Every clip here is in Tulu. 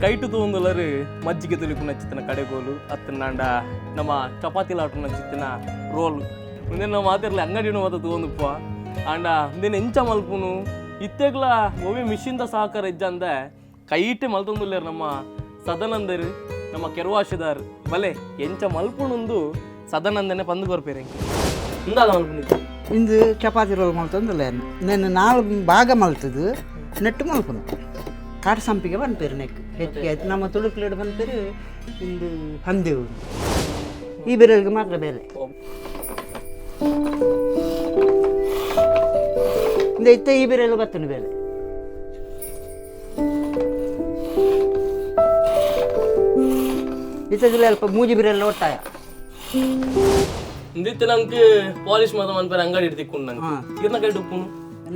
ಕೈಟು ತೂಂದುಲರು ಮಜ್ಜಿಗೆ ತುಲಿಪುನ ಚಿತ್ತನ ಕಡೆಗೋಲು ಅತ್ತನಾಂಡ ನಮ್ಮ ಚಪಾತಿ ಲಾಟುನ ಚಿತ್ತನ ರೋಲ್ ಉಂದೆನ್ ನಮ್ಮ ಮಾತಿರ್ಲಿ ಅಂಗಡಿನ ಮಾತ ತೂವೊಂದುಪ್ಪ. ಆಂಡ ಉಂದೆನ್ ಎಂಚ ಮಲ್ಪುನು? ಇತ್ತೆಗ್ಲ ಒವ್ವೆ ಮಿಷಿನ್ದ ಸಹಕಾರ ಇಜ್ಜಂದೆ ಕೈಟೆ ಮಲ್ತೊಂದುಲ್ಲೆರ್ ನಮ್ಮ ಸದಾನಂದರು, ನಮ್ಮ ಕೆರ್ವಾಶದಾರ್. ಬಲೆ ಎಂಚ ಮಲ್ಪುನುಂದು ಸದಾನಂದನೆ ಪಂದ್ ಕೊರ್ಪೆರ್. ಇಂದಾದ ಮಲ್ಪುನಿ? ಇಂದು ಚಪಾತಿ ರೋಲ್ ಮಲ್ತೊಂದುಲ್ಲೆ. ನೆನ್ ನಾಲ್ ಭಾಗ ಮಲ್ತದು ನೆಟ್ಟು ಮಲ್ಪುನು. ಕಾಟ್ ಸಂಪಿಗೆ ಪನ್ಪೆರ್ ನೆಕ್ ಹೆಚ್ಚಿಗೆ. ಆಯ್ತು, ನಮ್ಮ ತುಳುಕ್ಲೆಡ್ ಪನ್ಪೆರ್ ಇಂದು ಹಂದೇವು. ಈ ಬಿರಲ್ಗೆ ಮಾತ್ರ ಬೇಲೆ. ಇಂದು ಇತ್ತೆ ಈ ಬಿರಲು ಬತ್ತುಂಡು ಬೇಲೆ. ಇತ್ತದಿಲ್ಲ ಅಲ್ಪ ಮೂಜಿ ಬಿರೆಲ್ಲ ಒಟ್ಟಾಯ. ಇಂದಿತ್ತೆ ನಂಕ್ ಪಾಲಿಶ್ ಮಾತ ಮನ್ಪೆರೆ ಅಂಗಡಿ ತಿಕ್ಕುಂಡು ನಂಕ್. ಇರ್ನ ಕೈಟ್ ಉಪ್ಪುನು?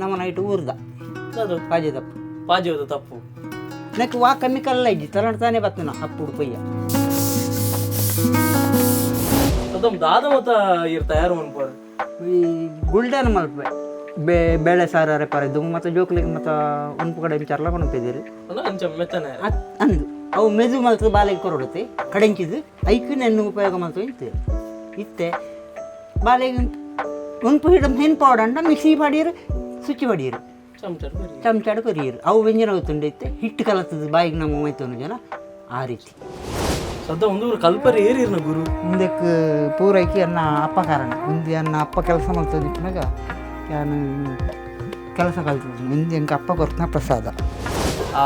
ನಮ್ಮ ನೈಟ್ ಊರ್ದ. ಅದು ಪಾಜೆ ತಪ್ಪು. ಪಾಜೆದ ತಪ್ಪು. ನೆಕ್ ವಾ ಕೆಮಿಕಲ್ ಇಜ್ಜಿ, ತರಣ ತಾನೇ ಬತ್ತನ ಅಪ್ಪುಡು ಪೊಯ್ಯ. ಅದು ದಾದ ಮತ ಇರ್ ತಯಾರು ಮನ್ಪುವರ್? ಈ ಗುಲ್ಡನ್ ಮಲ್ಪೆ ಬೇಳೆ ಸಾರು ಅರೆಪಾರೆ ದುಂಬು ಮತ್ತು ಜೋಕ್ಲಿಗೆ ಮತ್ತು ಉಂಪು ಕಡೆ ಚರ್ಲ ಕೊಣಪಿದ್ದೀರಿ. ಅಂದ ಅಂಚ ಮೆತ್ತನೆ? ಅಂದು ಅವು ಮೆದು ಮಲ್ತದ ಬಾಲೆಗೆ ಕೊರಡುತ್ತೆ. ಕಡೆಂಚಿದು ಐಕ್ ನೆನ್ನು ಉಪಯೋಗ ಮಲ್ತು ಇಂತೆ. ಇತ್ತೆ ಬಾಲೆಗೆ ಉಂಪು ಹಿಡ ಹೆನ್ ಪೌಡಂಡ ಮಿಕ್ಸಿ ಪಾಡಿಯರು, ಸ್ವಿಚ್ ಪಾಡಿಯರು. ಚಮಚ. ಚಮಚಾಡು ಕೊರಿಯರು. ಅವು ವ್ಯಂಜನ ಗೊತ್ತುಂಡು. ಇತ್ತೆ ಹಿಟ್ಟು ಕಲತದ ಬಾಯಿಗೆ ನಮ್ಮ ಮೈತೋನು ಜನ ಆ ರೀತಿ. ಸದ್ದ ಒಂದು ಕಲ್ಪರೆ ಏರಿರ್ನ ಗುರು? ಮುಂದಕ್ಕೆ ಪೂರೈಕೆ ಅನ್ನ ಅಪ್ಪ ಕಾರಣ. ಮುಂದೆ ಅನ್ನ ಅಪ್ಪ ಕೆಲಸ ಮಲ್ತದಿಪ್ಪನಾಗ ನಾನು ಕೆಲಸ ಕಲ್ತದ್ದು. ಮುಂದೆ ಎಂಕ ಅಪ್ಪ ಕೊರ್ತನ ಪ್ರಸಾದ. ಆ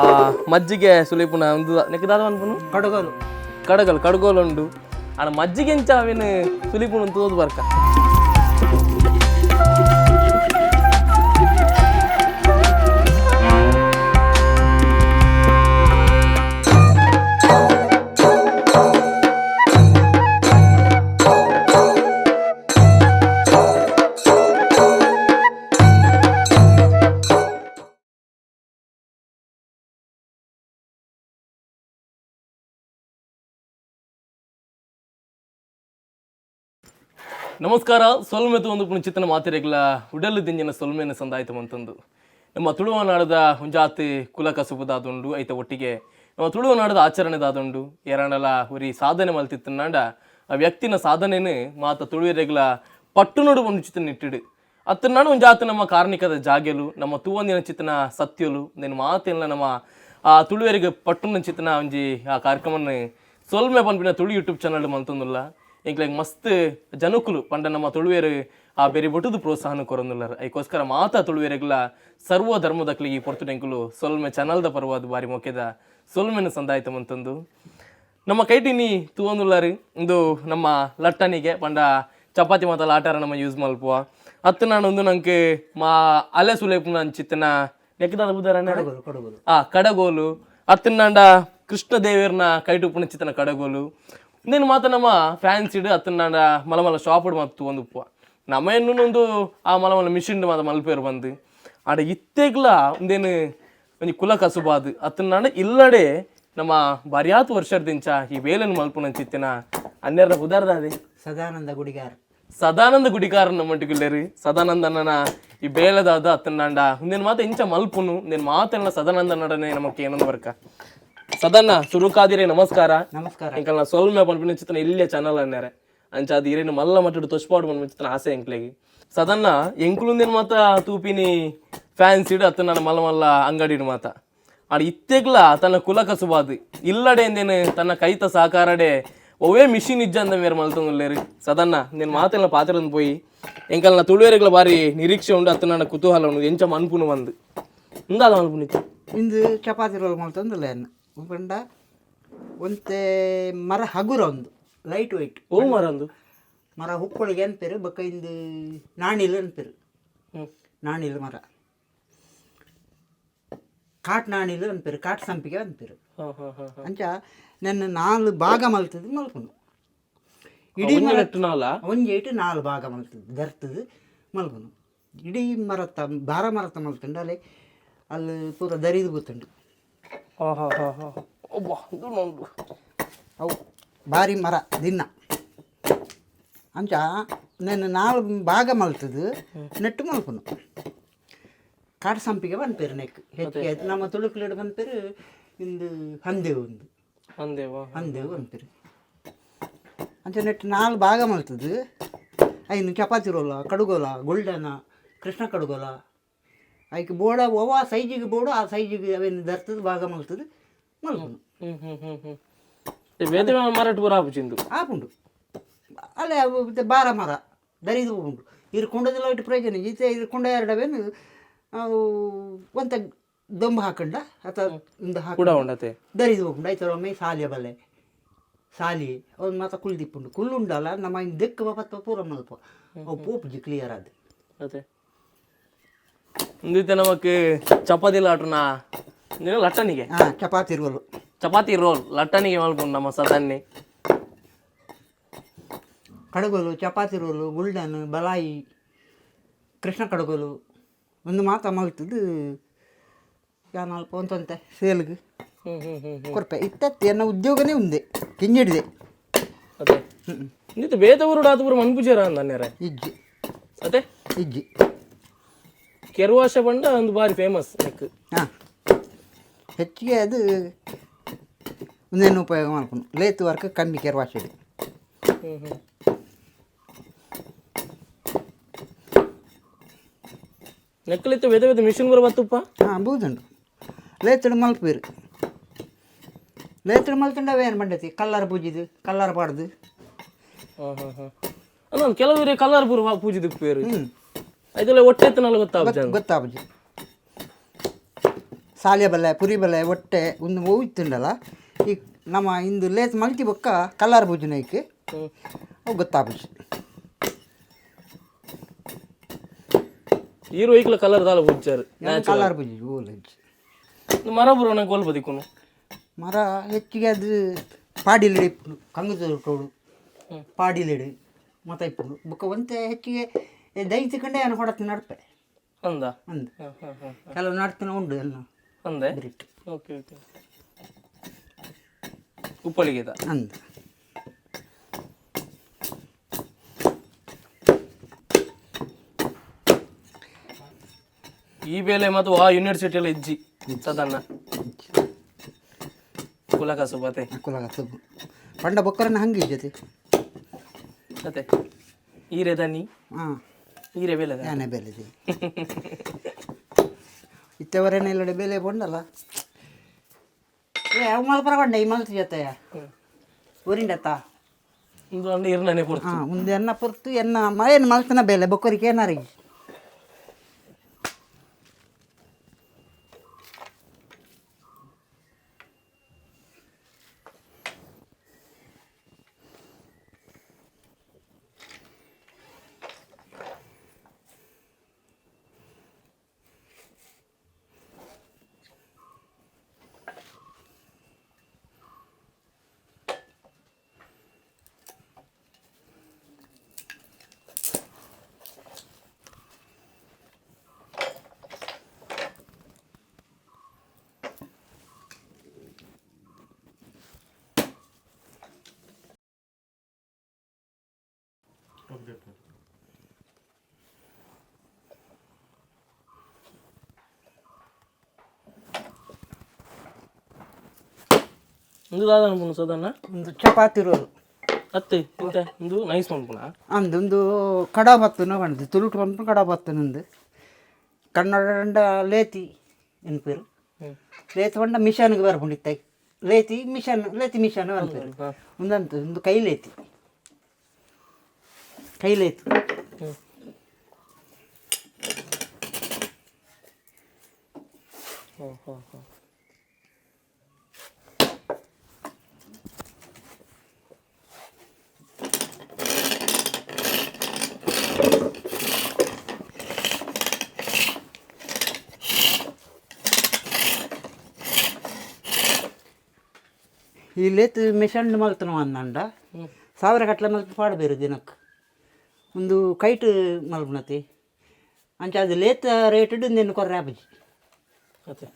ಮಜ್ಜಿಗೆ ಸುಲಿಪುನ ಒಂದು ನೆಕ್ ದಾದ ಮನ್ಪುನು? ಕಡಗಲು. ಕಡಗಲ್, ಕಡಗೋಲು ಉಂಡು. ಆನ ಮಜ್ಜಿಗೆ ಎಂಚ ಅವೇನು ಸುಲಿಪುನ ತೋದು ಬರ್ಕ. ನಮಸ್ಕಾರ. ಸೊಲ್ಮೆ ಒಂದು ಪುಣಚಿತನ ಮಾತಿರೆಗ್ಲ ಉಡಲು ದಿಂಜಿನ ಸೊಲ್ಮೆನ ಸಂದಾಯ್ತು ಅಂತಂದು. ನಮ್ಮ ತುಳುವನಾಡದ ಒಂಜಾತಿ ಕುಲ ಕಸುಬುದಾದುಂಡು. ಐತ ಒಟ್ಟಿಗೆ ನಮ್ಮ ತುಳುವನಾಡದ ಆಚರಣೆದಾದುಂಡು. ಏರಾಂಡಲ ಉರಿ ಸಾಧನೆ ಮಲ್ತಿತ್ತನಾಂಡ ಆ ವ್ಯಕ್ತಿನ ಸಾಧನೆನು ಮಾತ ತುಳುವೆರೆಗ್ಲ ಪಟ್ಟುನೋಡು ಒಂದು ಇಟ್ಟಿಡು. ಅತ್ತನಾಡು ಒಂಜಾತಿ ನಮ್ಮ ಕಾರ್ಣಿಕದ ಜಾಗೆಲು, ನಮ್ಮ ತೂವಂದಿನ ಚಿತ್ತನ ಸತ್ಯಲು నేను ಮಾತೆಲ್ಲ ನಮ್ಮ ಆ ತುಳುವೆರಿಗೆ ಪಟ್ಟುನ ಚಿತ್ತನ ಒಂಜಿ ಆ ಕಾರ್ಯಕ್ರಮನ ಸೊಲ್ಮೆ ಪನ್ಪಿನ ತುಳು ಯೂಟ್ಯೂಬ್ ಚಾನಲ್ ಮಲ್ತೊಂದುಲ್ಲ. ಎಂಕ್ಲೆಗ್ ಮಸ್ತ್ ಜನಕುಲು ಪಂಡ ನಮ್ಮ ತುಳುವೆರು ಆ ಬೆರಿ ಬೊಟುದು ಪ್ರೋತ್ಸಾಹನ ಕೊರೊಂದುಲ್ಲರ್. ಐಕೋಸ್ಕರ ಮಾತ ತುಳುವೆರೆಗ್ಲ, ಸರ್ವ ಧರ್ಮದಕ್ಲಿಗೆ ಈ ಪೊರ್ತುಡು ಎಂಕುಲು ಸೊಲ್ಮೆ ಚಾನಲ್ದ ಪರವಾದ ಬಾರಿ ಮೊಕೆದ ಸೊಲ್ಮೆನ ಸಂದಾಯ್ತ ಮಂತಂದು. ನಮ್ಮ ಕೈಟಿನಿ ತೂವೊಂದುಲ್ಲರ್, ಇಂದು ನಮ್ಮ ಲಟ್ಟನಿಗೆ ಪಂಡ ಚಪಾತಿ ಮಾತ ಲಾಟಾರ ನಮ್ಮ ಯೂಸ್ ಮಲ್ಪುವ. ಅತ್ತು ನಾನು ಒಂದು ನಂಗೆ ಮಾ ಅಲೆ ಸುಲೇಪುನ ಅಂಚಿತ್ತನ ನೆಕ್ದಾದ ಬುದಾರ. ಕಡಗಲು, ಕಡಗಲು. ಆ ಕಡಗೋಲು ಅತ್ತನಾಂಡ ಕೃಷ್ಣ ದೇವರ್ನ ಕೈಟುಪ್ಪುನ ಚಿತ್ತನ ಕಡಗೋಲು. నేను ಮಾತ ನಮ್ಮ ಫ್ಯಾನ್ಸಿಡ್ ಅತ್ತನಾಂಡ ಮಲ ಮಲ ಶಾಪುಡು ಮತ್ತು ಒಂದು ಉಪ್ಪುವ. ನಮ್ಮ ಒಂದು ಆ ಮಲ ಮಲ ಮಿಷಿನ್ ಮಾತ ಮಲ್ಪೇರು ಬಂದು. ಆಡ ಇತ್ತೆಗ್ಲ ಒಂದೇನು ಒಂಜಿ ಕುಲ ಕಸುಬಾದ್ ಅತ್ತನಾಂಡ ಇಲ್ಲಡೆ ನಮ್ಮ ಬರ್ಯಾತ್ ವರ್ಷದಿಂಚ ಈ ವೇಲನ್ನು ಮಲ್ಪುನ ಚಿತ್ತಿನ ಹನ್ನೆರಡ ಉದಾರ್ದಾದೆ. ಸದಾನಂದ ಗುಡಿಗಾರ್. ಸದಾನಂದ ಗುಡಿಕಾರ ನಮ್ಮಂಟಿಗುಲ್ಲೇರು. ಸದಾನಂದನ ಈ ಬೇಲದಾದ ಅತ್ತನಾಂಡ ಉಂದೇನು ಮಾತ ಇಂಚ ಮಲ್ಪುನು ಉಂದೇನು ಮಾತೆಲ್ಲ ಸದಾನಂದ ನಡನೆ ನಮಕ್ ಏನೊಂದು ಬರ್ಕ. ಸದನ್ನ ಸುರುಕಾದಿರೇ ನಮಸ್ಕಾರ. ನಮಸ್ಕಾರ. ಎಂಕಲ್ನ ಸೊಲ್ಮೆ ಪನ್ಪಿನ ಚಿತ್ತನ ಇಲ್ಲೇ ಚಾನಲ್ ಅನ್ನಾರೆ. ಅಂಚ ಅದು ಇರೇನು ಮಲ್ಲ ಮಟ್ಟಡು ತೊಚ್ಪಾಡು ಪನ್ಪಿನ ಚಿತ್ತನ ಆಸೆ ಎಂಕ್ಲೆಗ್. ಸದನ್ನ, ಎಂಕುಲುಂದೇನು ಮಾತ ತೂಪಿನಿ ಫ್ಯಾನ್ಸಿಡ್ ಅತ್ತ ಮಲ್ಲ ಮಲ್ಲ ಅಂಗಡಿಡು ಮಾತ. ಆಡ ಇತ್ತೆಗ್ಲ ತನ್ನ ಕುಲ ಕಸುಬಾದು ಇಲ್ಲಡೆ ಎಂದೇನು ತನ್ನ ಕೈತ ಸಹಕಾರಡೆ ಒವೇ ಮಿಷಿನ್ ಇಜ್ಜಂದ ಮೇರ್ ಮಲ್ತೊಂದುಲ್ಲೇರು. ಸದನ್ನ, నేను ಮಾತೆಲ್ಲ ಪಾತ್ರನ್ ಪೋಯಿ ಎಂಕಲ್ನ ತುಳುವೆರೆಗ್ಲ ಬಾರಿ ನಿರೀಕ್ಷೆ ಉಂಡು, ಅತ್ತ ನನ್ನ ಕುತೂಹಲ ಉಂಡು, ಎಂಚ ಮನ್ಪುನು ಬಂದು ಇಂದಾದ ಮನ್ಪುನಿತ್ತು? ಇಂದು ಚಪಾತಿ ರೋಲ್ ಮಲ್ತೊಂದುಲ್ಲ. ಪಂಡ ಒಂತೆ ಮರ ಹಗುರ ಒಂದು ಲೈಟ್ ವೆಯ್ಟ್. ಓ ಮರ ಅಂದು? ಮರ ಹುಕ್ಕುಳಿಗೆ ಅನ್ಪೇರು, ಬೊಕ್ಕ ಇಂದು ನಾಣಿಲ್ ಅನ್ಪೇರು. ನಾಣಿಲ್ ಮರ, ಕಾಟ್ ನಾಣಿಲ್ ಅನ್ಪೇರು, ಕಾಟ್ ಸಂಪಿಗೆ ಅನ್ಪೇರು. ಹಾ ಹಾ ಹಾ ಅಂಚ ನನ್ನ ನಾಲ್ ಭಾಗ ಮಲ್ತದ್ದು ಮಲ್ಪುನು ಇಡೀ ಮರ. ನಾಲ? ಒಂಜಿ ಏಟು ನಾಲ್ ಭಾಗ ಮಲ್ತದ್ದು ದರ್ತದು ಮಲ್ಪುನು. ಇಡೀ ಮರತ್ತ ಬಾರ ಮರತ್ತ ಮಲ್ತುಂಡು ಅಲ್ಲಿ ಅಲ್ಲಿ ಪೂರ ದರಿದು ಗೊತ್ತುಂಡು. ಹಾ ಹಾ ಹಾ ಹಾ ಒಬ್ಬ ಇದು ನೋಡು. ಅವು ಭಾರಿ ಮರ ದಿನ. ಅಂಚ ನಾನು ನಾಲ್ ಭಾಗ ಮಲ್ತದು ನೆಟ್ಟು ಮಲ್ಪುನು. ಕಾಟ್ ಸಂಪಿಗೆ ಪನ್ಪೆರ್ ನೆಕ್ ಹೆಚ್ಚಿಗೆ. ನಮ್ಮ ತುಳುಕ್ಲೆಡ್ ಪನ್ಪೆರ್. ಇಂದು ಹಂದೇವು ಒಂದು. ಅಂದೇವ. ಹಂದೇವು ಅಂತೀರಿ. ಅಂಚೆ ನೆಟ್ ನಾಲ್ ಭಾಗ ಮಲ್ತದ್ದು. ಐನು ಚಪಾತಿ ರೋಲ, ಕಡುಗೋಲ, ಗುಲ್ಡನ, ಕೃಷ್ಣ ಕಡುಗೋಲ. ಐಕ್ ಬೋಡ ಒವ ಸೈಜಿಗೆ ಬೋಡು, ಆ ಸೈಜಿಗೆ ಅವೇನು ದರ್ತದ ಭಾಗ ಮಲ್ತದ್ದು ಮಲ್ಪುನು. ಹ್ಮ್ ಹ್ಮ್ ಹ್ಮ್ ಹ್ಮ್ ಬೇತೆ ಮರಟ್ ಪೂರ ಆಪುಜಿಂದು? ಆಪುಂಡು. ಅಲ್ಲೇ ಅವು ಮತ್ತೆ ಬಾರ ಮರ ದರಿದು ಉಂಟು. ಇರು ಕೊಂಡದೆಲ್ಲ ಇಟ್ಟು ಪ್ರಯೋಜನ ಈತೆ. ಇರು ಕೊಂಡ ಎರಡವೇನು ಅವು ಒಂತ ದೊಂಬು ಹಾಕಂಡ ಅಥವಾ ಒಂದು ಹಾಕ ಕೂಡ ಉಂಡತೆ. ದರಿದು ಹೋಗ್ಬಿಟ್ಟು ಆಯ್ತು. ಒಮ್ಮೆ ಸಾಲಿಯ ಬಲ್ಲೆ ಸಾಲಿ ಅವ್ನು ಮಾತ ಕುಳ್ದಿಪ್ಪುಂಡು. ಕುಳ್ಳುಂಡಲ್ಲ, ನಮ್ಮ ಇನ್ನು ದೆಕ್ಕು ಪತ್ತ ಪೂರ ಮಲ್ಪ ಅವು ಪೋಪುಜಿ ಕ್ಲಿಯರ್ ಅದು. ಅದೇ ಇಂದಿತ್ತೆ ನಮಕ್ ಚಪಾತಿ ಲಾಟುನ ಲಟ್ಟನಿಗೆ. ಹಾಂ, ಚಪಾತಿ ರೋಲು. ಚಪಾತಿ ರೋಲ್ ಲಟ್ಟನಿಗೆ ಮಲ್ಪುಂಡು ನಮ್ಮ ಸದನ್ನಿ. ಕಡಗೋಲು, ಚಪಾತಿ ರೋಲು, ಗುಲ್ಡನ್, ಬಲಾಯಿ, ಕೃಷ್ಣ ಕಡಗೋಲು ಒಂದು ಮಾತ ಮಲ್ತದ್ದು. ಯಾನ್ ಅಲ್ಪ ಒಂತೊಂತೆ ಸೇಲ್ಗೆ ಹ್ಮ್ ಹ್ಮ್ ಹ್ಮ್ ಕೊರ್ಪೆ ಇತ್ತತ್ತಿ. ಎನ್ನ ಉದ್ಯೋಗನೇ ಉಂದೆ ಕಿಂಜಿಡಿದೆ. ಅದೇ ಇಂದಿತ್ತೆ ಬೇತೆ ಊರು ಆತ ಪೂರ ಮನ್ಪುಜೇರ ಅಂದನ್ನೇರೆ. ಇಜ್ಜಿ. ಅದೇ. ಇಜ್ಜಿ. ಕೆರುವಾಶ ಬಂಡ ಒಂದು ಬಾರಿ ಫೇಮಸ್ ನೆಕ್. ಹಾಂ, ಹೆಚ್ಚಿಗೆ ಅದು ಒಂದೇನು ಉಪಯೋಗ ಮಾಡ್ಕೊಂಡು ಲೇತ್ ವರ್ಕ್ ಕಮ್ಮಿ ಕೆರ್ವಾಶಿದೆ. ಹ್ಮ್ ಹ್ಮ್ ನೆಕ್ಕಲಿತ್ತು ಬೇತೆ ಬೇತೆ ಮಿಷಿನ್ ಬರ ಬತ್ತುಪ್ಪ. ಹಾಂ, ಬೂದುಂಡು. ಲೇತಡು ಮಲ್ಪೀರು, ಲೇತಡು ಮಲ್ತುಂಡ ಅವೇನು ಬಂಡತಿ ಕಲ್ಲರ್ ಪೂಜಿದು, ಕಲ್ಲರ್ ಪಾಡ್ದು. ಹಾಂ ಹಾಂ ಹಾಂ ಅಂದ ಕೆಲವರು ಕಲರ್ ಪೂರ ಪೂಜೆ ದಿಪ್ಪೇರು. ಹ್ಞೂ. ಇದೆಲ್ಲ ಹೊಟ್ಟೆ ಎತ್ತನಾಲ ಗೊತ್ತಾಗ. ಗೊತ್ತಾಪುಜಿ. ಸಾಲೆ ಬಲ್ಲೆ, ಪುರಿ ಬಲ್ಲೆ, ಒಟ್ಟೆ ಒಂದು ಹೂವು ಇತ್ತುಂಡಲ್ಲ. ಈ ನಮ್ಮ ಇಂದು ಲೇತ್ ಮಲ್ತಿ ಬೊಕ್ಕ ಕಲ್ಲರ್ ಪೂಜಿನೈಕ್ ಅವು ಗೊತ್ತಾಪುಜಿ. ಈರು ಐಕ್ಲ ಕಲರ್ ದಾಲ ಪೂಜಾರು. ಕಲ್ಲರ್ ಪೂಜಿ ಓಲ್. ಮರ ಪೂರ ನಂಗೆ ಕೋಲ್ಪ ದಿಕ್ಕುನು. ಮರ ಹೆಚ್ಚಿಗೆ ಅದು ಪಾಡಿಲಿಡು ಇಪ್ಪುಂಡು, ಕಂಗುದ ತೋಡು ಪಾಡಿಲಿಡು ಮತ ಇಪ್ಪುಂಡು. ಬೊಕ್ಕ ಒಂತೆ ಹೆಚ್ಚಿಗೆ ದೈತಿಕಂಡೆ ಏನು ಹೊಡತ್ ನಡ್ಪೆ. ಅಂದ. ಅಂದ್. ಹಾಂ ಹಾಂ ಹಾಂ ಕೆಲವು ನಡ್ತನ ಉಂಡು ಎಲ್ಲ. ಅಂದೆ. ಬಿರಿಟ್. ಓಕೆ ಓಕೆ, ಉಪ್ಪಳಿಗೆದ. ಅಂದ್. ಈ ಬೇಲೆ ಮತ್ತು ಆ ಯೂನಿವರ್ಸಿಟಿ ಎಲ್ಲ ಇಜ್ಜಿ ಸದನ್ನ ಕುಲಕಸು ಬತೆ. ಕುಲಗ ಸುಬ್ಬು ಪಂಡ ಬೊಕ್ಕರನ್ನ ಹಂಗೆ ಜೊತೆ. ಅದೇ ಈರೆ ದನಿ. ಹಾಂ. ಈರೆ ಬೇಲೆ. ಯಾನೆ ಬೆಲೆದಿ ಇತ್ತವರೇನ ಇಲ್ಲಡೆ ಬೆಲೆ ಪೊಂಡಲ್ಲ. ಏ, ಅವು ಮಲ್ಪರ ಪಂಡ ಈ ಮಲ್ತು ಜೊತೆ ಊರಿಂಡತ್ತ. ಒಂದು ಅಂಡ ಇರ್ನನೆ ಪೊರ್ತು. ಹಾಂ, ಒಂದು ಎನ್ನ ಪೊರ್ತು ಎನ್ನ ಏನು ಮಲ್ತನ ಬೆಲೆ ಬೊಕ್ಕರಿಗೆ ಏನಾರಿಗೆ. ಒಂದು ದಾದ ಅನ್ಪುನು ಸದನ್ನ? ಒಂದು ಚಪಾತಿ ರೋಲ್. ಅತ್ತೆ ಇಂತ ಒಂದು ನೈಸ್ ಮನ್ಪುನ. ಅಂದು ಒಂದು ಕಡಾ ಬತ್ತನ ಪಂಡ್ದು ತುಳುಟು ಪನ್ಪುನ ಕಡಾ ಬತ್ತನಂದು. ಕನ್ನಡ ಲೇತಿ ಎನ್ಪೇರು. ಲೇತಿ ಪಂಡ ಮಿಷನ್ಗೆ ಬರ್ಪುಂಡು ಇತ್ತ ಲೇತಿ ಮಿಷನ್, ಲೇತಿ ಮಿಷನ್ ಪನ್ಪೇರು. ಒಂದಂತು ಒಂದು ಕೈ ಲೇತಿ, ಕೈ ಲೇತಿ. ಹಾಂ ಹಾಂ ಹಾಂ ಈ ಲೇತ್ ಮಿಷನ್ ಮಲ್ತನ ಅಂದಂಡ ಸಾವಿರ ಗಟ್ಟಲೆ ಮಲ್ತು ಪಾಡಬೇರು ದಿನಕ್ಕೆ. ಒಂದು ಕೈಟ್ ಮಲ್ಪುನತಿ ಅಂಚ ಅದು ಲೇತ್ ರೇಟ್ ನಿನ್ನ ಕೊರ್ರೆ ಆಪುಜಿ. ಅತ್ತೆ.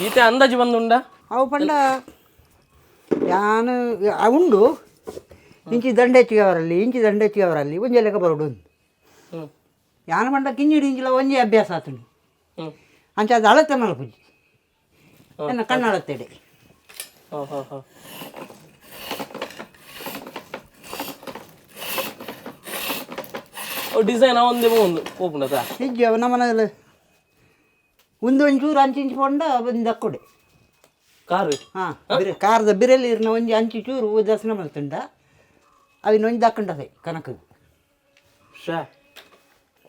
ಈತೆ ಅಂದಾಜು ಬಂದುಂಡ ಅವು ಪಂಡ ಯಾನು ಉಂಡು ಇಂಚಿ ದಂಡೆಚ್ಚಿಗೆ ಅವರಲ್ಲಿ ಇಂಚಿ ದಂಡೆಚ್ಚಿಗೆ ಅವರಲ್ಲಿ ಒಂಜೆ ಲೆಕ್ಕ ಬರೋಡು ಹ್ಮ್ ಯಾನು ಪಂಡ ಕಿಂಜಿಡಿ ಇಂಚಿಲ ಒಂಜೆ ಅಭ್ಯಾಸ ಆತುಂಡು ಹ್ಮ್ ಅಂಚ ಅದು ಅಳತೆ ಮಲ್ಪುಜಿ ಎನ್ನ ಕಣ್ಣಳತೆಡೆ ಹಾ ಹಾ ಹಾ ಡಿಸೈನ್ ಒಂದೇ ಒಂದು ಪೋಪುಂಡತ ಇಜ್ಜಿ ಅವು ನಮ್ಮನೇಲಿ ಒಂದು ಒಂಚೂರು ಅಂಚಿಂಚು ಪೊಂಡ ಒಂದು ದಕ್ಕೊಡೆ ಕಾರು ಹಾಂ ಬಿರೆ ಕಾರದ ಬಿರೆಲಿ ಇರ್ನ ಒಂಜಿ ಅಂಚಿ ಚೂರು ದರ್ಶನ ಮಲ್ತುಂಡ ಅವಿನ ಒಂಜಿ ದಕ್ಕಂಡದೆ ಕನಕ ಶಾ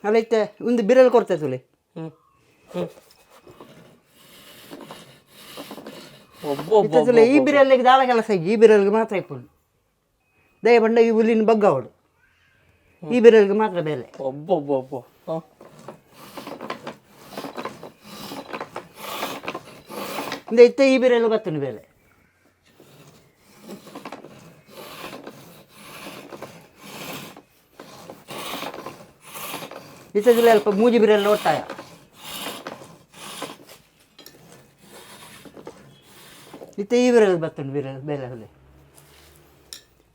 ಅಲ್ಲ ಇತ್ತೆ ಒಂದು ಬಿರೆಲ್ ಕೊಡ್ತೆ ತುಲೆ ಹ್ಮ್ ಹ್ಮ್ ಒಬ್ಬ ಇತ್ತೆ ತುಲೆ ಈ ಬಿರೆಲ್ಲಿಗೆ ದಾಳ ಕೆಲಸ ಇಜ್ಜಿ ಈ ಬಿರೆಲ್ಗೆ ಮಾತ್ರ ಇಪ್ಪುಂಡು ದಯ ಬಂಡ ಈ ಹುಲ್ಲಿನ ಬಗ್ಗ ಅವಳು ಈ ಬಿರೆಲ್ಗೆ ಮಾತ್ರ ಬೇಲೆ ಒಬ್ಬ ಒಬ್ಬ ಒಬ್ಬ ಹಾ ಇಂದ ಇತ್ತೆ ಈ ಬಿರೆಲ್ ಬತ್ತುಂಡು ಬೇಲೆ ಇತ್ತೆ ತುಲೆ ಅಲ್ಪ ಮೂಜಿ ಬಿರೆಲ್ಲ ಒಟ್ಟಾಯ ಇತ್ತೆ ಈ ಬಿರೆಲ್ ಬತ್ತುಂಡು ಬಿರೆಲ್ ಬೇಲೆ ಹುಲಿ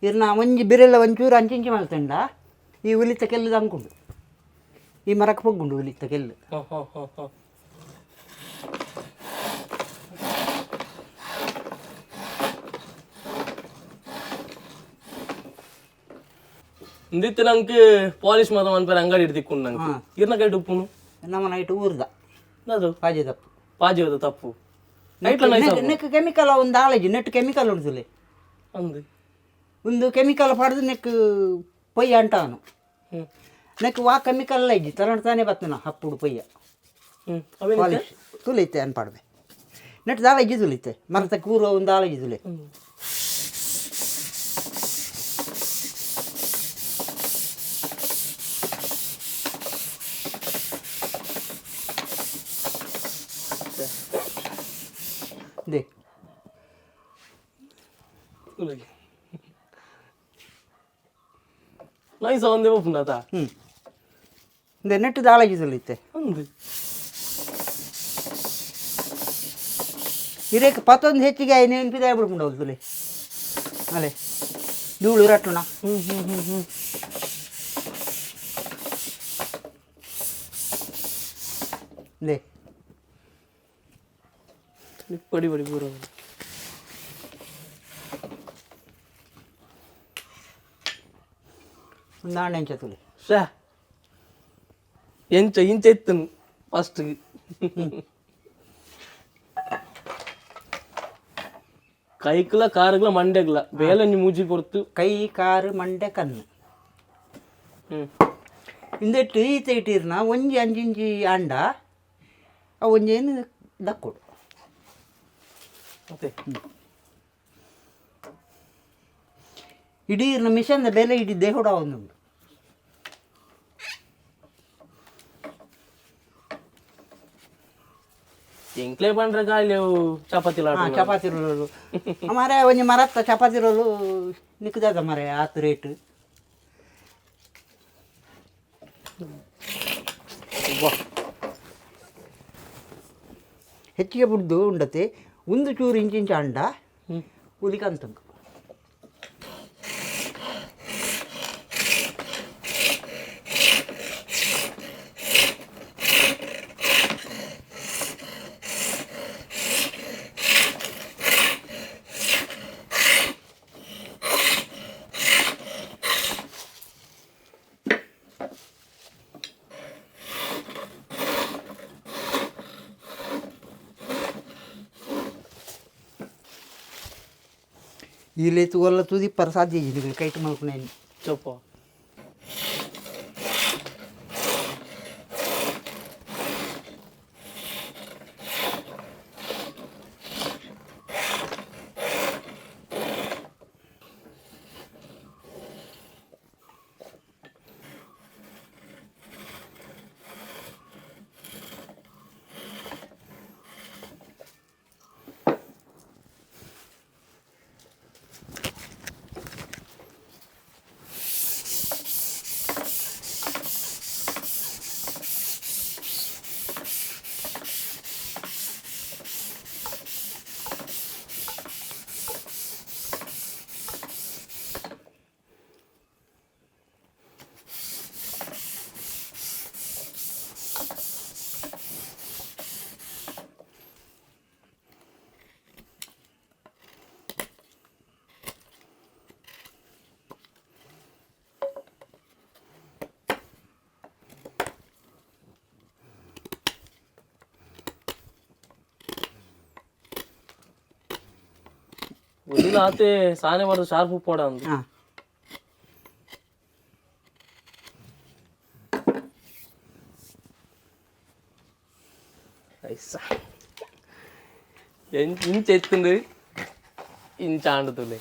ಇರ್ನ ಒಂಜಿ ಬಿರೆಲ್ಲ ಒಂಚೂರು ಅಂಚಿಂಚಿ ಮಲ್ತುಂಡ ಈ ಹುಲಿತ ಕೆಲ್ಲದ ಅಂಕುಂಡು ಈ ಮರಕ್ಕೆ ಪೊಗ್ಗುಂಡು ಹುಲಿತ ಕೆಲ್ಲು ಹಾ ಹಾ ಹಾ ಹಾ ಇಂದಿತ್ತೆ ನಂಗೆ ಪಾಲಿಶ್ ಮಾತ ಮನ್ಪೇರೆ ಅಂಗಡಿ ಹಿಡ್ದಿಕ್ಕೊಂಡು ನಂಗೆ ಇರ್ನ ಕೈ ಉಪ್ಪುನು ನಮ್ಮ ನೈಟ್ ಊರ್ದ ಅದು ಪಾಜೆ ತಪ್ಪು ಪಾಜಿ ತಪ್ಪು ನೈಟ್ಲ ನೈಸ್ ನೆಕ್ ಕೆಮಿಕಲ್ ಒಂದು ಆಲಜಿ ನೆಟ್ ಕೆಮಿಕಲ್ ಉಂಟುಲೆ ಅಂದು ಒಂದು ಕೆಮಿಕಲ್ ಪಡೆದು ನೆಕ್ ಪೊಯ್ಯ ಅಂಟಾನು ಹ್ಮ್ ನೆಕ್ ವಾ ಕೆಮಿಕಲ್ ಇಜ್ಜಿ ತರಂಡ್ ತಾನೇ ಬತ್ತನ ಹಪ್ಪುಡು ಪೊಯ್ಯ ಹ್ಮ್ ಅವೇನಿತ್ತೆ ಪಾಲಿಶ್ ತುಲಿತೆ ಅನ್ಪಾಡ್ದೆ ನೆಟ್ ದಾಲಜ್ಜಿ ತುಲಿತೆ ಮರತ ಕೂರುವ ಒಂದು ಆಲಜಿ ತುಲೆ ಹ್ಮ್ they nice ಒಂದೇ ಒಪ್ಪುಂಡತ ಹ್ಞೂ they net ದಾಲಜ್ಜಿ ತುಲಿತೆ ಅಂದು ಹಿರೇಕ್ ಪತ್ತೊಂದು ಹೆಚ್ಚಿಗೆ ಆಯ್ ನೆನಪಿದೆ ಬಿಡ್ಕೊಂಡು ಹೋಗ್ತುಲೆ ಅಲೆ ಧೂಳು ರಟ್ಟುಣ ಹ್ಮ್ ಹ್ಮ್ ಹ್ಮ್ ಹ್ಮ್ they ಪಡಿ ಪಡಿ ಪೂರ ಒಂದು ಆಣೆಂಚ ತುಲೆ ಶಾ ಎಂಚ ಇಂಚ ಇತ್ತನು ಫಸ್ಟ್ ಕೈಕ್ಲ ಕಾರುಗ್ಲ ಮಂಡೆಗ್ಲ ಬೇಲಂಜಿ ಮೂಜಿ ಕೊರ್ತು ಕೈ ಕಾರು ಮಂಡೆ ಕಣ್ಣು ಹ್ಮ್ ಇಂದೆಟ್ಟು ಈತ ಇಟ್ಟಿರ್ನ ಒಂಜಿ ಅಂಜಿಂಜಿ ಅಂಡ ಅವು ಒಂಜೇನು ದಕ್ಕೊಡು ಮತ್ತೆ ಇಡೀ ಮಿಷನ್ದ ಬೆಲೆ ಇಡೀ ದೇಹುಡ ಒಂದುಂಟು ಎಂಕ್ಲೆ ಪಂಡ್ರೆ ಗಾಳಿ ಚಪಾತಿ ಲಾಡು ಹಾಂ ಚಪಾತಿ ರೋಲು ಮರ ಒಂಜಿ ಮರತ್ತ ಚಪಾತಿ ರೋಲು ನಿಕ್ಕದಾದ ಮರ ಆತು ರೇಟ್ ಹೆಚ್ಚಿಗೆ ಬುಡ್ದು ಉಂಡತೆ ಒಂದು ಚೂರು ಇಂಚಿಂಚ ಅಂಡ ಹ್ಮ್ ಉಲಿಕಂತಂಕು ಈ ಲೇತು ಒಲ್ಲ ತುದಿ ಪರ ಸಾಧ್ಯ ಇಜ್ಜಿ ಕೈಟ್ ಮಲ್ಪುನೇನು ಚೊಪ್ಪ ಒಲಿಲ ಆತೆ ಸಾನೆ ಬರೋದು ಶಾರ್ಪ್ ಉಪ್ಪೋಡ ಅಂದು. ಹಾಂ. ಐಸ ಇಂಚ ಎತ್ತುಂಡು ಇಂಚ ಆಂಡುతుಲೆ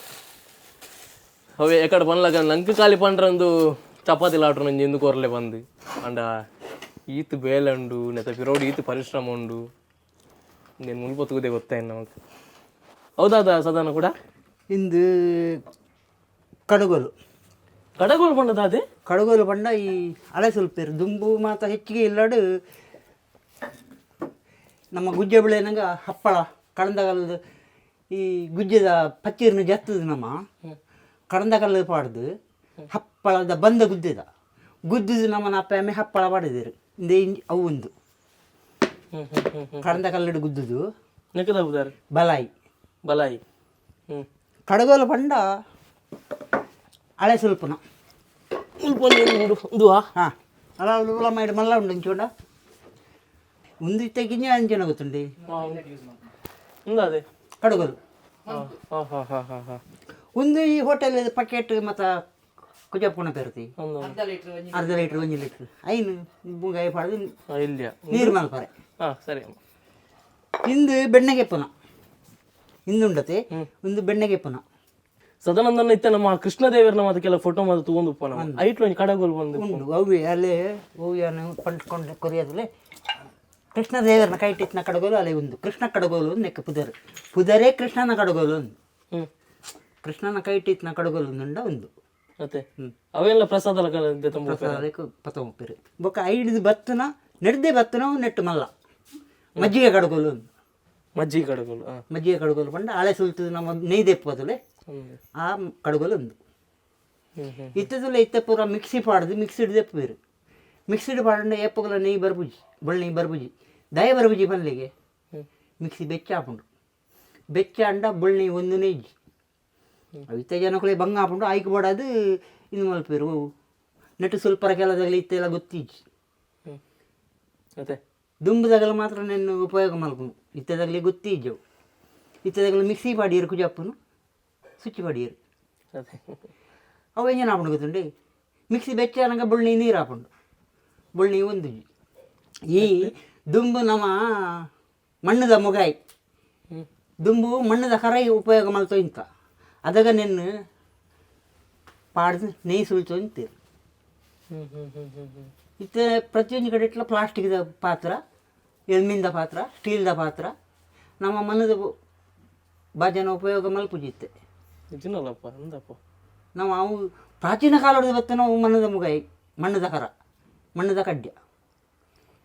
ಅವೇ ಎಕಡೆ ಪನ್ಲಕ ನಂಕ್ ಖಾಲಿ ಪಂಡ್ರಂದು ಚಪಾತಿ ಲಾಟ್ರು ನಂಜಿ ಎಂದು ಕೊರ್ಲೆ ಬಂದು ಅಂಡ ಈತ್ ಬೇಲೆ ಉಂಡು ನೆತ್ತ ಪಿರೋಡು ಈತ್ ಪರಿಶ್ರಮ ಉಂಡು నేను ಮುನ್ಪೊತ್ತುಗುದೇ ಗೊತ್ತಾಯಿನ ನಮಕ್. ಹೌದಾದ ಸದಾನ ಕೂಡ? ಇಂದು ಕಡುಗೋಲು. ಕಡಗೋಲು ಪಂಡದ ಅದೇ? ಕಡುಗೋಲು ಪಂಡ ಈ ಹಳೆ ಸ್ವಲ್ಪ ದುಂಬು ಮಾತ ಹೆಚ್ಚಿಗೆ ಇಲ್ಲಾಡು. ನಮ್ಮ ಗುಜ್ಜೆ ಬೆಳೆನಂಗ ಹಪ್ಪಳ ಕಡಂದಗಲ್ದು ಈ ಗುಜ್ಜೆದ ಪಚ್ಚೀರ್ನ ಜತ್ತದ ನಮ್ಮ ಕಡಂದಗಲ್ಲು ಪಾಡ್ದು ಹಪ್ಪಳದ ಬಂದ ಗುದ್ದೆದ ಗುದ್ದುದು ನಮ್ಮನ ಅಪ್ಪ ಅಮ್ಮೆ ಹಪ್ಪಳ ಪಾಡಿದಿರು. ಇಂದೇ ಅವು ಒಂದು ಹ್ಮ್ ಹ್ಮ್ ಹ್ಮ್ ಹ್ಮ್ ಕಡಂದಕಲ್ಲಡು ಗುದ್ದುದು. ನೆಕ್ಕದ ಹೌದಾರೆ? ಬಲಾಯಿ. ಬಲಾಯಿ ಹ್ಮ್. ಕಡಗೋಲು ಪಂಡ ಹಳೆ ಸ್ವಲ್ಪನ. ಉಂದು ಹಾಂ, ಅಲ್ಲ ಉಳ ಮಾಡಿ ಮಲ್ಲ ಉಂಡು ಇಂಚೋಡ ಒಂದು ಇತ್ತ ಗಿಂಜ ಅಂಚನ ಗೊತ್ತುಂಡಿ. ಉಂದು ಅದೇ. ಕಡಗೋಲು. ಹಾ ಹಾ ಹಾ ಹಾ ಹಾ. ಒಂದು ಈ ಹೋಟೆಲ್ ಪಕೆಟ್ ಮತ್ತು ಕುಜಪ್ಪುಣ ಪೇರ್ತಿ. ಒಂದು ಅರ್ಧ ಲೀಟ್ರ್, 1 ಲೀಟ್ರ್ ಐನು ಮುಂಗಾಯಿ ಪಾಡ್ದು. ಇಲ್ಲಿಯ? ನೀರು ಮಲ್ಪರೆ. ಹಾ, ಸರಿ ಅಮ್ಮ. ಇಂದು ಬೆಣ್ಣೆಗೆ ಪುನ ಇಂದುಂಡತೆ ಒಂದು ಬೆಣ್ಣೆಗೆ ಪುನ. ಸದಾನಂದನ ಇತ್ತ ನಮ್ಮ ಕೃಷ್ಣ ದೇವರನ ಅದಕ್ಕೆಲ್ಲ ಫೋಟೋ ಮಾತ್ರ ತಗೊಂಡು ಉಪ್ಪ ನಮ್ಮ ಐಟ್ಲು ಒಂಜಿ ಕಡಗೋಲು ಬಂದು. ಉಂಡು ಅವು ಅಲ್ಲೇ ಹೂವನ್ನು ಪಂಡ್ಕೊಂಡು ಕೊರಿಯದಲ್ಲೇ ಕೃಷ್ಣ ದೇವರನ ಕೈಟಿತ್ತಿನ ಕಡಗೋಲು ಅಲ್ಲೇ ಒಂದು ಕೃಷ್ಣ ಕಡಗೋಲು ಒಂದು ನೆಕ್ಕ ಪುದರ್ ಪುದರೇ ಕೃಷ್ಣನ ಕಡಗೋಲು ಒಂದು. ಕೃಷ್ಣನ ಕೈಟಿತ್ತಿನ ಕಡಗೋಲು ಒಂದುಂಡ ಒಂದು. ಮತ್ತೆ ಅವೆಲ್ಲ ಪ್ರಸಾದ ತುಂಬ. ಪ್ರಸಾದಕ್ಕೆ ಪತ್ತೊಂಪೇರು ಬೊಕ್ಕ ಐಡಿದು ಬತ್ತನ ನೆಡ್ದೆ ಬತ್ತನ ನೆಟ್ಟು ಮಲ್ಲ ಮಜ್ಜಿಗೆ ಕಡಗೋಲು ಒಂದು. ಮಜ್ಜಿಗೆ ಕಡಗೋಲು ಹಾ. ಮಜ್ಜಿಗೆ ಕಡಗೋಲು ಪಂಡ ಹಳೆ ಸುಲ್ತದ ನಮ್ಮ ನೆಯ್ದೆಪ್ಪದಲೆ ಆ ಕಡಗೋಲು ಒಂದು. ಹ್ಮ್ ಹ್ಮ್ ಇತ್ತದಲ್ಲ ಇತ್ತ ಪೂರ ಮಿಕ್ಸಿ ಪಾಡ್ದು ಮಿಕ್ಸಿಡ್ ದೆಪ್ಪುವೆರು. ಮಿಕ್ಸಿಡ್ ಪಾಡಂಡ ಏಪಗಲ ನೆಯ್ಯಿ ಬರ್ಪುಜಿ, ಬೊಳ್ಳು ನೆಯ್ಯಿ ಬರ್ಪುಜಿ, ದಯ ಬರ್ಪುಜಿ ಪನ್ಲೆಗೆ. ಮಿಕ್ಸಿ ಬೆಚ್ಚ ಆಪುಂಡು. ಬೆಚ್ಚ ಅಂಡ ಬೊಳ್ಳು ನೆಯ್ಯಿ ಒಂದು ನೆಯ್ಯಿ ಅವು ಇತ್ತ ಜನಕುಲೆ ಬಂಗ ಆಪುಂಡು. ಆಯ್ಕೆ ಬೋಡಾದು ಇದು ಮಲ್ಪೆರು. ನೆಟ್ಟು ಸ್ವಲ್ಪ ಕೆಲದಗಲಿ ಇತ್ತೆಲ್ಲ ಗೊತ್ತಿಜ್ಜಿ. ಮತ್ತೆ ದುಂಬುದಗಲ ಮಾತ್ರ ನೆನ್ನು ಉಪಯೋಗ ಮಲ್ಪುನು. ಇತ್ತದಾಗಲಿ ಗೊತ್ತಿಜ್ಜವು. ಇತ್ತದಾಗಲ ಮಿಕ್ಸಿ ಪಾಡಿಯರು, ಕುಜಪ್ಪುನು ಸ್ವಿಚ್ ಪಾಡಿಯರು. ಅದೇ. ಅವು ಎಂಜನ ಆಪುಂಡು ಗೊತ್ತುಂಡೆ? ಮಿಕ್ಸಿ ಬೆಚ್ಚ ಆನಗ ಬೊಳ್ಳಿ ನೀರು ಆಪುಂಡು, ಬೊಳ್ಳಿ ಒಂದು. ಈ ದುಂಬು ನಮ್ಮ ಮಣ್ಣದ ಮೊಗಾಯಿ ದುಂಬು ಮಣ್ಣದ ಕರೈ ಉಪಯೋಗ ಮಲ್ತೋ ಇಂತ ಅದಗ ನೆನ್ನು ಪಾಡ್ದು ನೆಯ್ ಸುಲ್ತೋ ಅಂತೀರು. ಹ್ಮ್ ಹ್ಮ್ ಹ್ಮ್ ಹ್ಮ್ ಹ್ಮ್ ಇತ್ತೆ ಪ್ರತಿಯೊಂದು ಕಡೆ ಇಟ್ಲ ಪ್ಲಾಸ್ಟಿಕ್ದ ಪಾತ್ರ, ಎಲ್ಮಿಂದ ಪಾತ್ರ, ಸ್ಟೀಲ್ದ ಪಾತ್ರ. ನಮ್ಮ ಮಣ್ಣದ ಬಾಜನ ಉಪಯೋಗ ಮಲ್ಪುಜಿತ್ತೆ. ನಿಜನಲ್ಲಪ್ಪ ಅಂದಪ್ಪ. ನಾವು ಅವು ಪ್ರಾಚೀನ ಕಾಲದ ಬತ್ತ ನಾವು ಮಣ್ಣದ ಮುಗಾಯಿ, ಮಣ್ಣದ ಕರ, ಮಣ್ಣದ ಕಡ್ಯ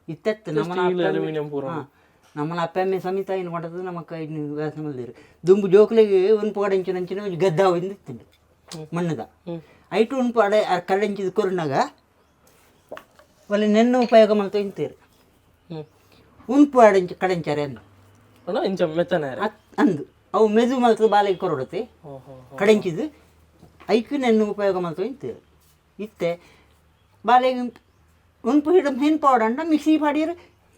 ಇತ್ತೆತ್ತು ನಮ್ಮನ. ಸ್ಟೀಲ್, ಅಲ್ಯೂಮಿನಿಯಂ ಪೂರ. ಹಾಂ, ನಮ್ಮನ ಅಪ್ಪಮ್ಮೆ ಸಮೇತ ಏನು ಮಾಡೋದು ನಮ್ಮ ಇನ್ನು ವ್ಯಾಸ ಮಲ್ದಿರು. ದುಂಬು ಜೋಕುಲಿಗೆ ಉನ್ಪು ಕಡೆಂಚಿನ ಅಂಚಿನ ಒಂಜಿ ಗದ್ದಾವು ಇಂದು ಇತ್ತಿಂಡು ಮಣ್ಣದ. ಐಟು ಉನ್ಪು ಅಡೆ ಕಡೆಂಚಿದ ಕೊರ್ನಾಗ ಒಳ್ಳೆ ನೆನ್ನು ಉಪಯೋಗ ಮಲ್ತ ಇಂತೀರು. ಉನ್ಪು ಅಡೆಂಚ ಕಡೆಂಚಾರೆ ಅಂದು. ಅಣ್ಣ ಇಂಚ ಮೆತ್ತನೆ. ಅಂದು ಅವು ಮೆದು ಮಲ್ತದ ಬಾಲೆಗೆ ಕೊರಡತೆ. ಹೋ ಹೋ. ಕಡೆಂಚಿದು ಐಕ್ ನೆನ್ನು ಉಪಯೋಗ ಮಲ್ತ ಇಂತೀರು. ಇತ್ತೆ ಬಾಲೆಗೆ ಉನ್ಪು ಹಿಡ ಹೆನ್ ಪೌಡಂಡ ಮಿಕ್ಸಿ ಪಾಡಿಯರು,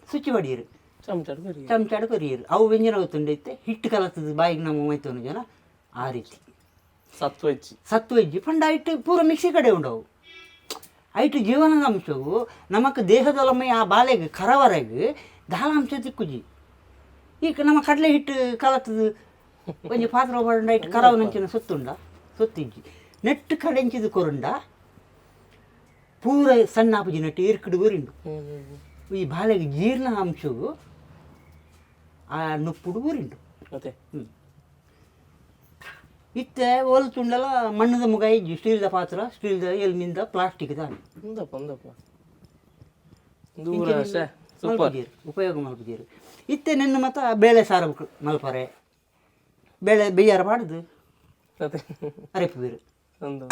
ಸ್ವಿಚ್ ಪಾಡಿಯರು. ಚಮಚ ಬರಿ. ಚಮಚಾಡು ಕೊರಿಯರು. ಅವು ವ್ಯಂಜನ ಗೊತ್ತುಂಡು ಇತ್ತೆ ಹಿಟ್ಟು ಕಲತದ ಬಾಯಿಗೆ ನಮ್ಮ ಮೈತೋನು ಜನ ಆ ರೀತಿ. ಸತ್ವ ಹೆಚ್ಚಿ. ಸತ್ವ ಇಜ್ಜಿ ಪಂಡ ಐಟ್ ಪೂರ ಮಿಕ್ಸಿ ಕಡೆ ಉಂಡವು. ಐಟ್ ಜೀವನದ ಅಂಶವು ನಮಕ್ ದೇಹದೊಲಮೆ ಆ ಬಾಲೆಗೆ ಕರವರೆಗೆ ದಾಲ ಅಂಶ ತಿಕ್ಕುಜಿ. ಈಗ ನಮ್ಮ ಕಡಲೆ ಹಿಟ್ಟು ಕಲತದ ಒಂಜಿ ಪಾತ್ರ ಪಂಡ ಐಟ್ ಕರವನಂಚಿನ ಸೊತ್ತುಂಡ? ಸೊತ್ತಿಜ್ಜಿ. ನೆಟ್ಟು ಕಡೆಂಚಿದ ಕೊರುಂಡ ಪೂರ ಸಣ್ಣ ಆಪುಜಿ, ನೆಟ್ಟು ಇರ್ಕಡು ಊರಿಂಡು. ಹ್ಮ್ ಹ್ಮ್ ಹ್ಮ್. ಈ ಬಾಲೆಗೆ ಜೀರ್ಣ ಅಂಶವು ಆ ನುಪ್ಪುಡು ಊರಿಂಡು. ಮತ್ತೆ ಇತ್ತೆ ಓಲ್ ತುಂಡಲ ಮಣ್ಣದ ಮುಗ ಇಜ್ಜಿ. ಸ್ಟೀಲ್ದ ಪಾತ್ರ, ಸ್ಟೀಲ್ದ, ಎಲ್ಮಿಂದ, ಪ್ಲಾಸ್ಟಿಕ್ದ. ಅಂದಪ್ಪ ಅಂದಪ್ಪ ದೂರ ಸೂಪರ್. ಮಲ್ಪುಜೀರು, ಉಪಯೋಗ ಮಲ್ಪುಜೀರು. ಇತ್ತೆ ನೆನ್ನು ಮತ್ತ ಬೇಳೆ ಸಾರು ಮಲ್ಪರೆ ಬೇಳೆ ಬೇಯಾರ ಪಾಡ್ದು ಮತ್ತೆ ಅರೆಪುವೀರು. ಅಂದ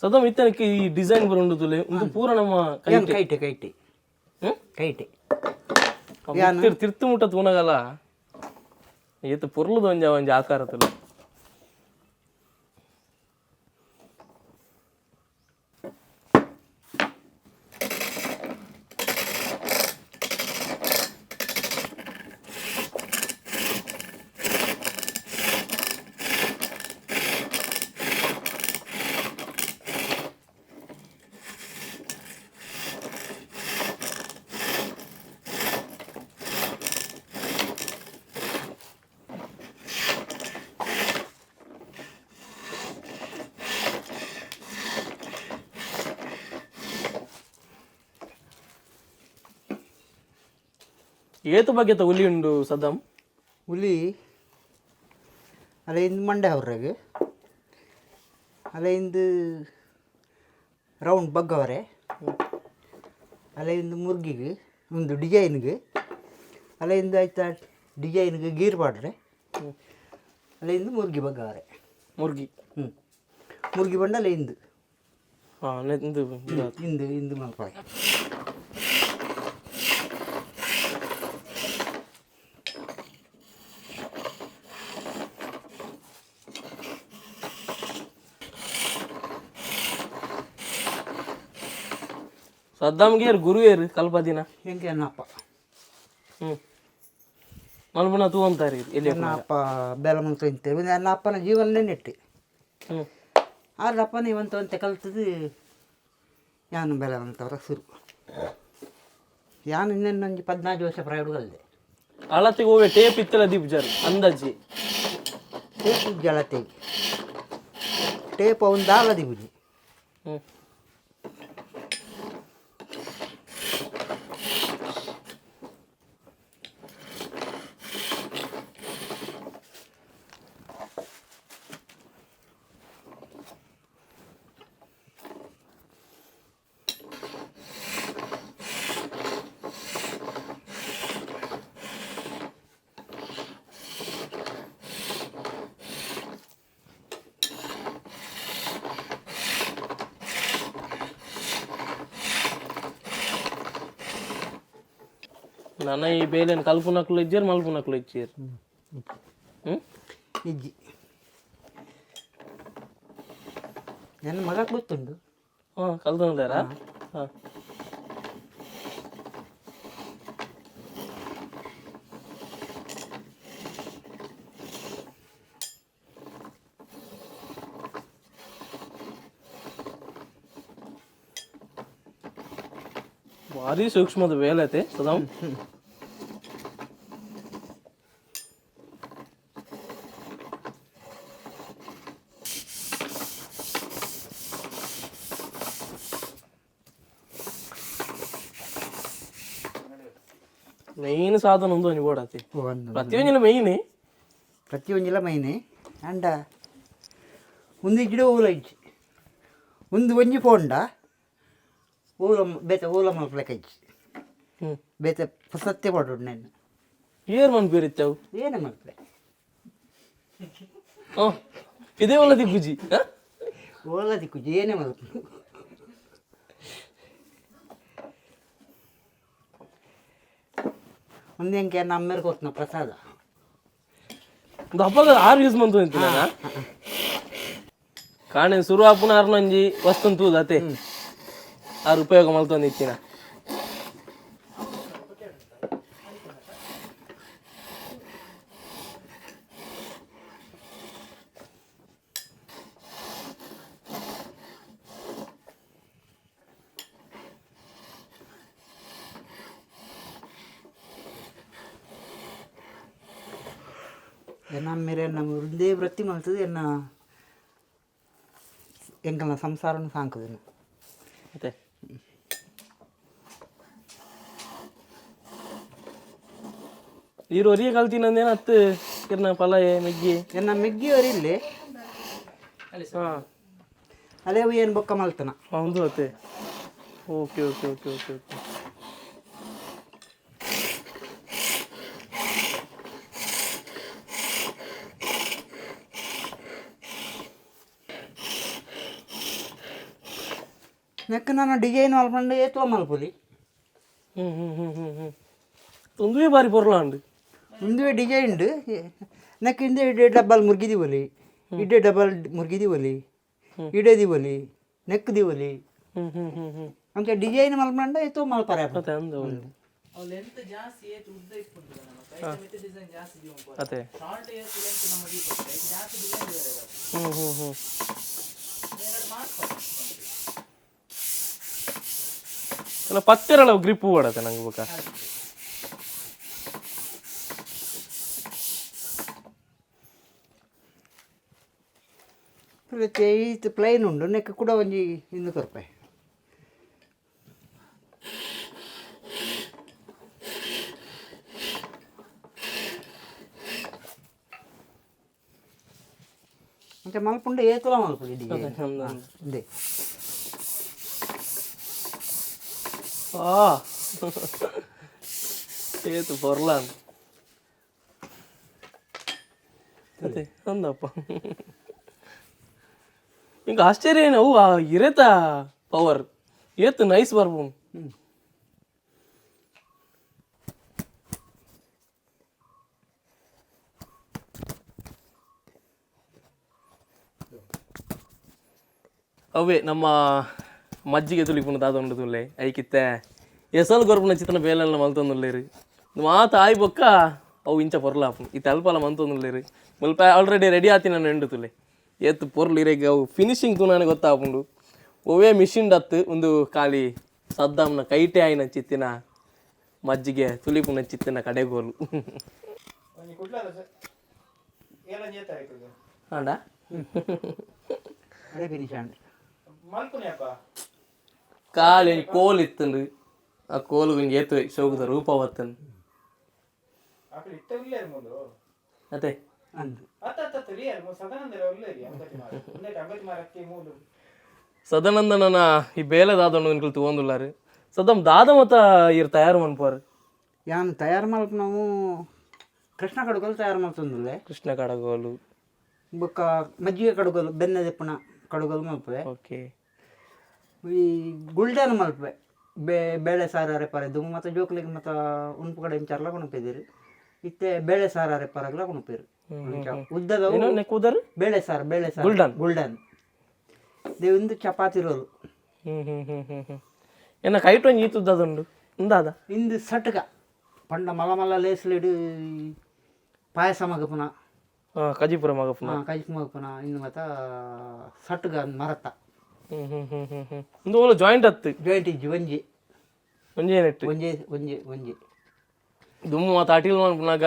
ಸದಾ ಇತ್ತನಕ್ಕೆ ಈ ಡಿಸೈನ್ ಬರುಂಡು ತುಲೆ ಒಂದು ಪೂರ ನಮ್ಮ ಕೈ. ಏನ್ ಕೈಟೆ ಕೈಟೆ. ಕೈಟೆ. ತಿರ್ತು ಮುಟ್ಟ ತೂನಗಲ ಏತ್ ಪೊರ್ಲುದ ಒಂಜ ಒಂಜಿ ಆಕಾರ ತುಲೆ. ಏತು ಬಗೆತ ಹುಲಿ ಉಂಡು ಸದಂ? ಹುಲಿ ಅಲ್ಲ ಇಂದು ಮಂಡೆ ಅವ್ರಾಗ, ಅಲ್ಲ ಇಂದು ರೌಂಡ್ ಬಗ್ಗವರೆ, ಅಲ್ಲ ಇಂದು ಮುರ್ಗಿಗೆ ಒಂದು ಡಿಸೈನ್ಗೆ, ಅಲ್ಲ ಇಂದು ಆಯ್ತಾ ಡಿಸೈನ್ಗೆ ಗೀರ್ ಪಾಡ್ರೆ, ಅಲ್ಲ ಇಂದು ಮುರ್ಗಿ ಬಗ್ಗವರೆ. ಮುರ್ಗಿ. ಹ್ಞೂ, ಮುರ್ಗಿ ಬಂಡ ಅಲ್ಲ ಇಂದು. ಹಾಂ, ಇಂದು. ಇಂದು ಇಂದು ಮಲ್ಪಾಯ. ಸದ್ದಾಮ್ಗೆ ಏರು ಗುರು ಏರು ಕಲ್ಪದಿನ? ಹೆಂಗೆ ಅನ್ನಪ್ಪ. ಹ್ಞೂ, ಮಲ್ಪುನ ತೂ ಅಂತಾರೆ ಎಲ್ಲಿ? ನನ್ನ ಅಪ್ಪ ಬೇಲ ಮಂತ ಇಂತೇವೆ, ನನ್ನ ಅಪ್ಪನ ಜೀವನನೇ ನೆಟ್ಟಿ. ಆದ್ರೆ ಅಪ್ಪನ ಇವಂತ ಅಂತ ಕಲ್ತದ್ದು ಯಾನು ಬೆಲೆ ಅಂತವರ ಶುರು. ಯಾನು ಇನ್ನೊಂದು ಒಂಜಿ 14 ವರ್ಷ ಪ್ರಾಯ ಹುಡುಗಲ್ದೆ. ಅಳತೆಗೆ ಹೋವೆ ಟೇಪ್ ಇತ್ತಲ್ಲ ದೀಪ್ ಜಾರ್ ಅಂದಾಜಿ? ಟೇಪ್ ಜಳತೆಗೆ ಟೇಪ್ ಅವನ್ ದಾಲ ದಿಬುಜಿ. ನನ್ನ ಈ ಬೇಲೆನ್ ಕಲ್ಪುನಕ್ಲು ಇಜ್ಜೇರ್ ಮಲ್ಪುನಕ್ಲು ಇಜ್ಜೇರ್? ಹ್ಞೂ. ಇಜ್ಜಿ, ನನ್ನ ಮಗ ಗೊತ್ತುಂಟು. ಹಾಂ, ಕಲ್ತಂದಾರಾ? ಹಾಂ, ಭಾರಿ ಸೂಕ್ಷ್ಮದ ವೇಲೆ ಐತೆ ಸದಾ. ಮೇನ್ ಸಾಧನ ಒಂದು ಒಂಜಿ ಬೋಡಾತಿ. ಒಂದು. ಪ್ರತಿಯೊಂಜಿನ ಮೇಯ್ನ್. ಪ್ರತಿಯೊಂಜಿಲ ಮೈನೆ ಅಂಡ ಒಂದು ಗಿಡ ಓಲ ಇಜ್ಜಿ, ಒಂದು ಒಂಜಿ ಪೋಂಡ ಓಲ ಬೇತೆ ಓಲ ಮಲ್ಪಲೆಕ ಇಜ್ಜಿ. ಬೇತೆ ಸತ್ಯ ಪಡೋಡು ನಾನು. ಏರ್ ಮನ್ಪೇರ್ ಇತ್ತವು? ಏನೇ ಮಲ್ಪಲೆ. ಓ, ಇದೇ ಒಲ್ಲ ದಿಗ್ಗುಜಿ? ಓಲ ದಿಕ್ಕುಜಿ, ಏನೇ ಮಲ್ಪು. ಒಂದು ಹೆಂಗೆ ನಮ್ಮೇರ್ ಕೊತ್ತನ ಪ್ರಸಾದ. ಒಂದು ಹಬ್ಬದ ಆರು ಯೂಸ್ ಮಂತು ಅಂತೀನಿ ನಾನು. ಕಾಣೆ ಸುರು ಆಪುನ ಆರ್ನೊಂಜಿ ವಸ್ತು ತೂದತೆ ಆರು ಉಪಯೋಗ ಮಲ್ತೊಂದು ಇತ್ತಿನ. ನಮ್ಮೇರೆ ನಮ್ಮ ವೃಂದೇ ವೃತ್ತಿ ಮಲ್ತದೆ ಎನ್ನ ಎಂಕಲ್ನ ಸಂಸಾರನ ಸಾಂಕುದನು. ಮತ್ತೆ ಈರು ಒರಿಯ ಕಲ್ತಿನಂದೇನ ಅತ್ತು ಕಿರ್ನ ಪಲಯೆ ಮೆಗ್ಗಿ? ಎನ್ನ ಮೆಗ್ಗಿಯವರು ಇಲ್ಲಿ. ಹಾಂ. ಅದೇ ಏನು ಬೊಕ್ಕ ಮಲ್ತನ. ಹೌದು ಅತ್ತೆ. Okay okay okay okay okay. ನೆಕ್ ನಾನು ಡಿಸೈನ್ ಮಲ್ಪಂಡು ಏತ್ಲ ಮಲ್ಪುಲಿ. ಹ್ಞೂ ಹ್ಞೂ ಹ್ಞೂ ಹ್ಞೂ ಹ್ಞೂ ತೊಂದುವೆ ಬಾರಿ ಪೊರ್ಲಾಂಡು. ಇಂದುವೆ ಡಿಸೈನ್ ನೆಕ್ ಇಂದೆ ಇಡೆ ಡಬ್ಬಲ್ ಮುರ್ಗಿ ದಿವಲಿ, ಇಡೆ ಡಬಲ್ ಮುರ್ಗಿ ದಿವಲಿ, ಇಡೆ ದಿವಲಿ, ನೆಕ್ ದಿವಲಿ. ಹ್ಞೂ ಹ್ಞೂ ಹ್ಞೂ ಹ್ಞೂ ಅಂಚ ಡಿಸೈನ್ ಮಲ್ಪಂಡ ಏತೋ ಮಲ್ಪರೆ. ಮತ್ತೆ ಅಂದ ಒಂದು ಅದೇ. ಹ್ಞೂ ಹ್ಞೂ ಹ್ಞೂ ಅಲ್ಲ, ಪತ್ತೆರಳ ಗ್ರಿಪ್ ಓಡತ್ತೆ ನಂಗೆ ಬೇಕಾ. ಈತ್ ಪ್ಲೈನ್ ಉಂಡು, ನೆಕ್ ಕೂಡ ಒಂಜಿ ಇಂದು ಕೊರ್ಪೆ. ಅಂಚ ಮಲ್ಪುಂಡ ಏತುಲ ಮಲ್ಪುಡಿ ಡಿಸೈನ್ ಇಂದೆ. ಆ ಏತು ಪೊರ್ಲಾನ್ ಅದೇ ಅಂದಪ್ಪ. ಇಂಕ ಆಶ್ಚರ್ಯ ಏನು ಅವು ಆ ಇರೇತ ಪವರ್ ಏತು ನೈಸ್ ಬರ್ಬು. ಅವೇ ನಮ್ಮ ಮಜ್ಜಿಗೆ ತುಲಿಪುನ ದಾದ ತುಲ್ಲೆ ಐಕಿತ್ತೆ ಎಸಲ್ ಗೊರ್ಪುನ ಚಿತ್ತನ ಬೇಲೆಲ್ಲ ಮಲ್ತೊಂದುಲ್ಲೇರು. ಮಾತ ಆಯ್ ಬೊಕ್ಕ ಅವು ಇಂಚ ಪೊರ್ಲಾಪುನು ಇತ್ತೆ ಅಲ್ಪಲ ಮಂತೊಂದುಲ್ಲೇರು. ಮುಲ್ಪ ಆಲ್ರೆಡಿ ರೆಡಿ ಆತಿನ ನೆಂಡು ತುಲೆ ಏತ್ ಪೊರ್ಲು ಇರೆಗ್ ಅವು ಫಿನಿಶಿಂಗ್ ತೂನಾನೆ ಗೊತ್ತಾಪುಂಡು. ಒವೇ ಮಿಷಿನ್ ದತ್ತು ಒಂದು ಖಾಲಿ ಸದ್ದಾಮ್ನ ಕೈಟೆ ಆಯಿನ ಚಿತ್ತಿನ ಮಜ್ಜಿಗೆ ತುಲಿಪುನ ಚಿತ್ತಿನ ಕಡೆಗೋಲು. ಒಂಜಿ ಕುಡ್ಲದ ಏಳಂಜಿ ತಾರೀಕು. ಆಂಡ. ಅದೇ ಫಿನಿಶ್ ಆಂಡ್. ಮಲ್ಪುನಿ ಅಪ್ಪ. ಖಾಲಿ ಒಂಜಿ ಕೋಲು ಇತ್ತುಂಡು. ಆ ಕೋಲು ಒಂಜಿ ಏತು ಶೋಕುದ ರೂಪ ಬತ್ತುಂಡು. ಅಕುಲು ಇತ್ತ ಉಲ್ಲೇರು ಮೂಲು. ಅದೇ. ಅಂದು. ಅತ್ತ ಅತ್ತ ಅತ್ತ ರಿಯಲ್ ಸದಾನಂದರ ಉಲ್ಲೇರಿ ಅಂಗತಿ ಮಾರ ಉಂದೆಟ್ ಅಂಗತಿ ಮಾರಕ್ಕೆ ಮೂಲು. ಸದಾನಂದನ ಈ ಬೇಲೆ ದಾದಣ್ಣು ಅನ್ಕಲ್ ತಗೊಂಡುಲ್ಲಾರು. ಸದಂ ದಾದ ಮತ ಇರ್ ತಯಾರು ಮನ್ಪಾರು? ಯಾನ್ ತಯಾರು ಮಲ್ಪುನವು ಕೃಷ್ಣ ಕಡುಗಲು ತಯಾರು ಮಲ್ತೊಂದುಲ್ಲೆ. ಕೃಷ್ಣ ಕಡಗೋಲು. ಬೊಕ್ಕ ಮಜ್ಜಿಗೆ ಕಡುಗಲು, ಬೆನ್ನೆ ದೆಪ್ಪುನ ಕಡುಗಲು ಮಲ್ಪುವೆ. ಓಕೆ. ಈ ಗುಲ್ಡನ್ ಮಲ್ಪುವೆ. ಬೇಳೆ ಸಾರು ಅರೆಪಾರೆ ದುಂಬು ಮತ್ತು ಜೋಕ್ಲಿಗೆ ಮತ್ತು ಉಣ್ಪು ಕಡೆ ಇಂಚರ್ಲ ಕೊಣಪಿದ್ದೀರಿ. ಇತ್ತೆ ಬೇಳೆ ಸಾರು ಅರೆಪಾರಗ್ಲ ಕೊಣಪೇರು ಉದ್ದದ. ಏನೋ ನೆಕ್ಕುದಾರು? ಬೇಳೆ ಸಾರು, ಬೇಳೆ ಸಾರು. ಗುಲ್ಡನ್. ಗುಲ್ಡನ್ they ಒಂದು ಚಪಾತಿ ರೋಲು. ಹ್ಮ್ ಹ್ಮ್ ಹ್ಮ್ ಹ್ಮ್ ಹ್ಮ್ ಎನ್ನ ಕೈಟ್ ಒಂಜಿ ಈತುದ್ದದುಂಡು ಉಂದಾದ? ಇಂದು ಸಟ್ಕ ಪಂಡ ಮಲ ಮಲ್ಲ ಲೇಸ್ಲಿಡು ಪಾಯಸ ಮಗಪುನ. ಹಾ, ಕಜಿಪುರ ಮಗಪುನ. ಕಜಿಪು ಮಗಪುನ. ಇಂದು ಮತ್ತ ಸಟ್ಗ ಮರತ. ಹ್ಮ್ ಹ್ಮ್ ಹ್ಮ್ ಹ್ಮ್ ಹ್ಮ್ ಇಂದು ಓಲ ಜಾಯಿಂಟ್ ಅತ್ತು? ಜಾಯಿಂಟ್ ಇಜ್ಜಿ, ಒಂಜಿ. ಒಂಜಿ ನೆಟ್ಟು? ಒಂಜೆ ಒಂಜೆ ಒಂಜಿ. ದುಮ್ಮು ಮಾತ ಅಟಿಲ್ ಮನ್ಪುನಾಗ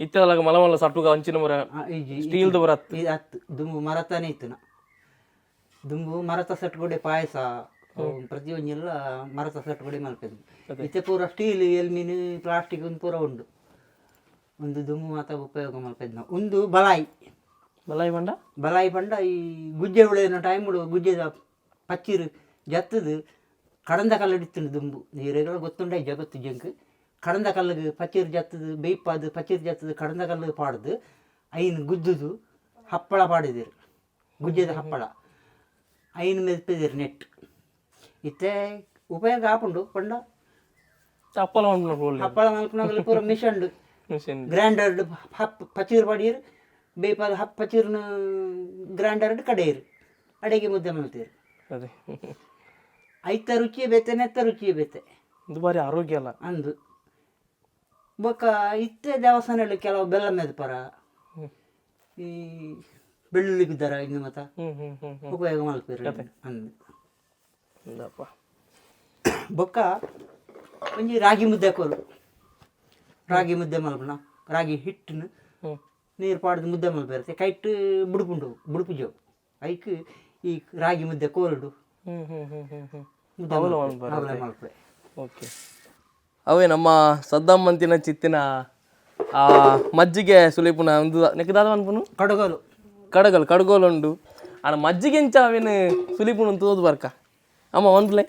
ಇತ್ತೆದಲಾಗ ಮಲ ಮಲ್ಲ ಸಟ್ಟುಗ ಅಂಚಿನ ಮರ. ಇಜ್ಜಿ. ಸ್ಟೀಲ್ದ ಬರ ಅತ್ತು. ಇದು ಹತ್ತು ದುಂಬು ಮರತಾನೆ ಇತ್ತು. ನಾ ದುಂಬು ಮರತ ಸಟ್ಗುಡೆ ಪಾಯಸ ಅವು ಪ್ರತಿಯೊಂಜೆಲ್ಲ ಮರತ ಸಟ್ಗುಡೆ ಮಲ್ಪೆದು. ಇತ್ತೆ ಪೂರ ಸ್ಟೀಲ್, ಎಲ್ಮಿನ್, ಪ್ಲಾಸ್ಟಿಕ್ ಒಂದು ಪೂರ ಉಂಡು. ಒಂದು ದುಂಬು ಮಾತ ಉಪಯೋಗ ಮಲ್ಪೆದ್ದು ನಾವು. ಒಂದು ಬಲಾಯಿ. ಬಲಾಯಿ ಬಂಡ? ಬಲಾಯಿ ಪಂಡ ಈ ಗುಜ್ಜೆ ಉಳಿದಿನ ಟೈಮ್ ಗುಜ್ಜೆದ ಪಚ್ಚಿರು ಜತ್ತದು ಕಡಂದ ಕಲ್ಲಡಿತ್ತುಂಡು ದುಂಬು. ನೀರೆಗಳ ಗೊತ್ತುಂಡ ಜಗತ್ತು ಜಂಕ್. ಕಡಂದ ಕಲ್ಲಿಗೆ ಪಚ್ಚಿರು ಜತ್ತದು ಬೇಯ್ಪಾದು, ಪಚ್ಚಿರು ಜತ್ತದು ಕಡಂದ ಕಲ್ಲಿಗೆ ಪಾಡ್ದು ಐನು ಗುದ್ದುದು ಹಪ್ಪಳ ಪಾಡಿದಿರು. ಗುಜ್ಜೆದ ಹಪ್ಪಳ ಐನು ಮೆದ್ಪೆದಿರು ನೆಟ್. ಇತ್ತೆ ಉಪಯೋಗ ಆಪುಂಡು ಪಂಡ. ಹಪ್ಪಳ ಮನ್ಪುನ? ಹಪ್ಪಳ ಮಲ್ಪುನಾಗಲಿ ಪೂರ ಮಿಷನ್ಡ್. ಮಿಷನ್. ಗ್ರೈಂಡರ್ಡ್ ಹಪ್ ಪಚೀರು ಪಡಿಯರು ಬೇಪಾದ ಹಪ್ ಪಚೀರ್ನ ಗ್ರೈಂಡರ್ಡ್ ಕಡೆಯರು ಅಡಿಗೆ ಮುದ್ದೆ ಮಲ್ತೀರು. ಅದೇ. ಐತ ರುಚಿಯೇ ಬೇತೆ, ನೆತ್ತ ರುಚಿಯೇ ಬೇತೆ. ಇದು ಬಾರಿ ಆರೋಗ್ಯ ಅಲ್ಲ. ಅಂದು. ಬೊಕ್ಕ ಇತ್ತೆ ದೇವಸ್ಥಾನದಲ್ಲಿ ಕೆಲವು ಬೆಲ್ಲ ಮೆದಪರ, ಈ ಬೆಳ್ಳುಳ್ಳಿ ಗುದ್ದಾರ ಇನ್ನು ಮತ್ತ ಹ್ಮ್ ಹ್ಮ್ ಹ್ಮ್ ಹ್ಮ್ ಉಪಯೋಗ ಮಲ್ಪೇರು ಅಂದು. ಇಂದಪ್ಪ. ಬೊಕ್ಕ ಒಂಜಿ ರಾಗಿ ಮುದ್ದೆ ಕೋಲು. ರಾಗಿ ಮುದ್ದೆ ಮಲ್ಪುನ ರಾಗಿ ಹಿಟ್ಟನ್ನು ನೀರು ಪಾಡ್ದು ಮುದ್ದೆ ಮಲ್ಪೇರುತ್ತೆ. ಕೈಟ್ ಬುಡುಪುಂಡು ಬುಡುಪು ಜೋವು ಐಕ್ ಈ ರಾಗಿ ಮುದ್ದೆ ಕೋಲ್ಡು ಹ್ಮ್ ಹ್ಮ್ ಹ್ಮ್ ಹ್ಮ್ ಹ್ಮ್ ಮುದ್ದೆ ಅವಲ ಮಲ್ಪೆ, ಅವಲ ಮಲ್ಪೆ. ಓಕೆ, ಅವೇ ನಮ್ಮ ಸದ್ದಾಮಂತಿನ ಚಿತ್ತಿನ ಆ ಮಜ್ಜಿಗೆ ಸುಲಿಪುನ ಒಂದು ನೆಕ್ಕದಾದ ಅನ್ಪುನು. ಕಡಗಲು. ಕಡಗಲ್, ಕಡಗೋಲು ಉಂಡು. ಆಡ ಮಜ್ಜಿಗೆ ಇಂಚ ಅವೇನು ಸುಲಿಪುನ ತೋದು ಬರ್ಕ ಅಮ್ಮ ಒಂದು ಪ್ಲೇ.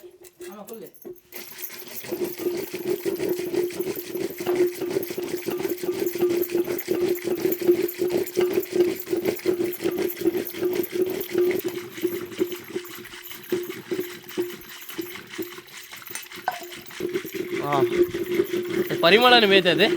ಹಾಂ, ಪರಿಮಳನೇ ಬೇತೆ ಅದೇ.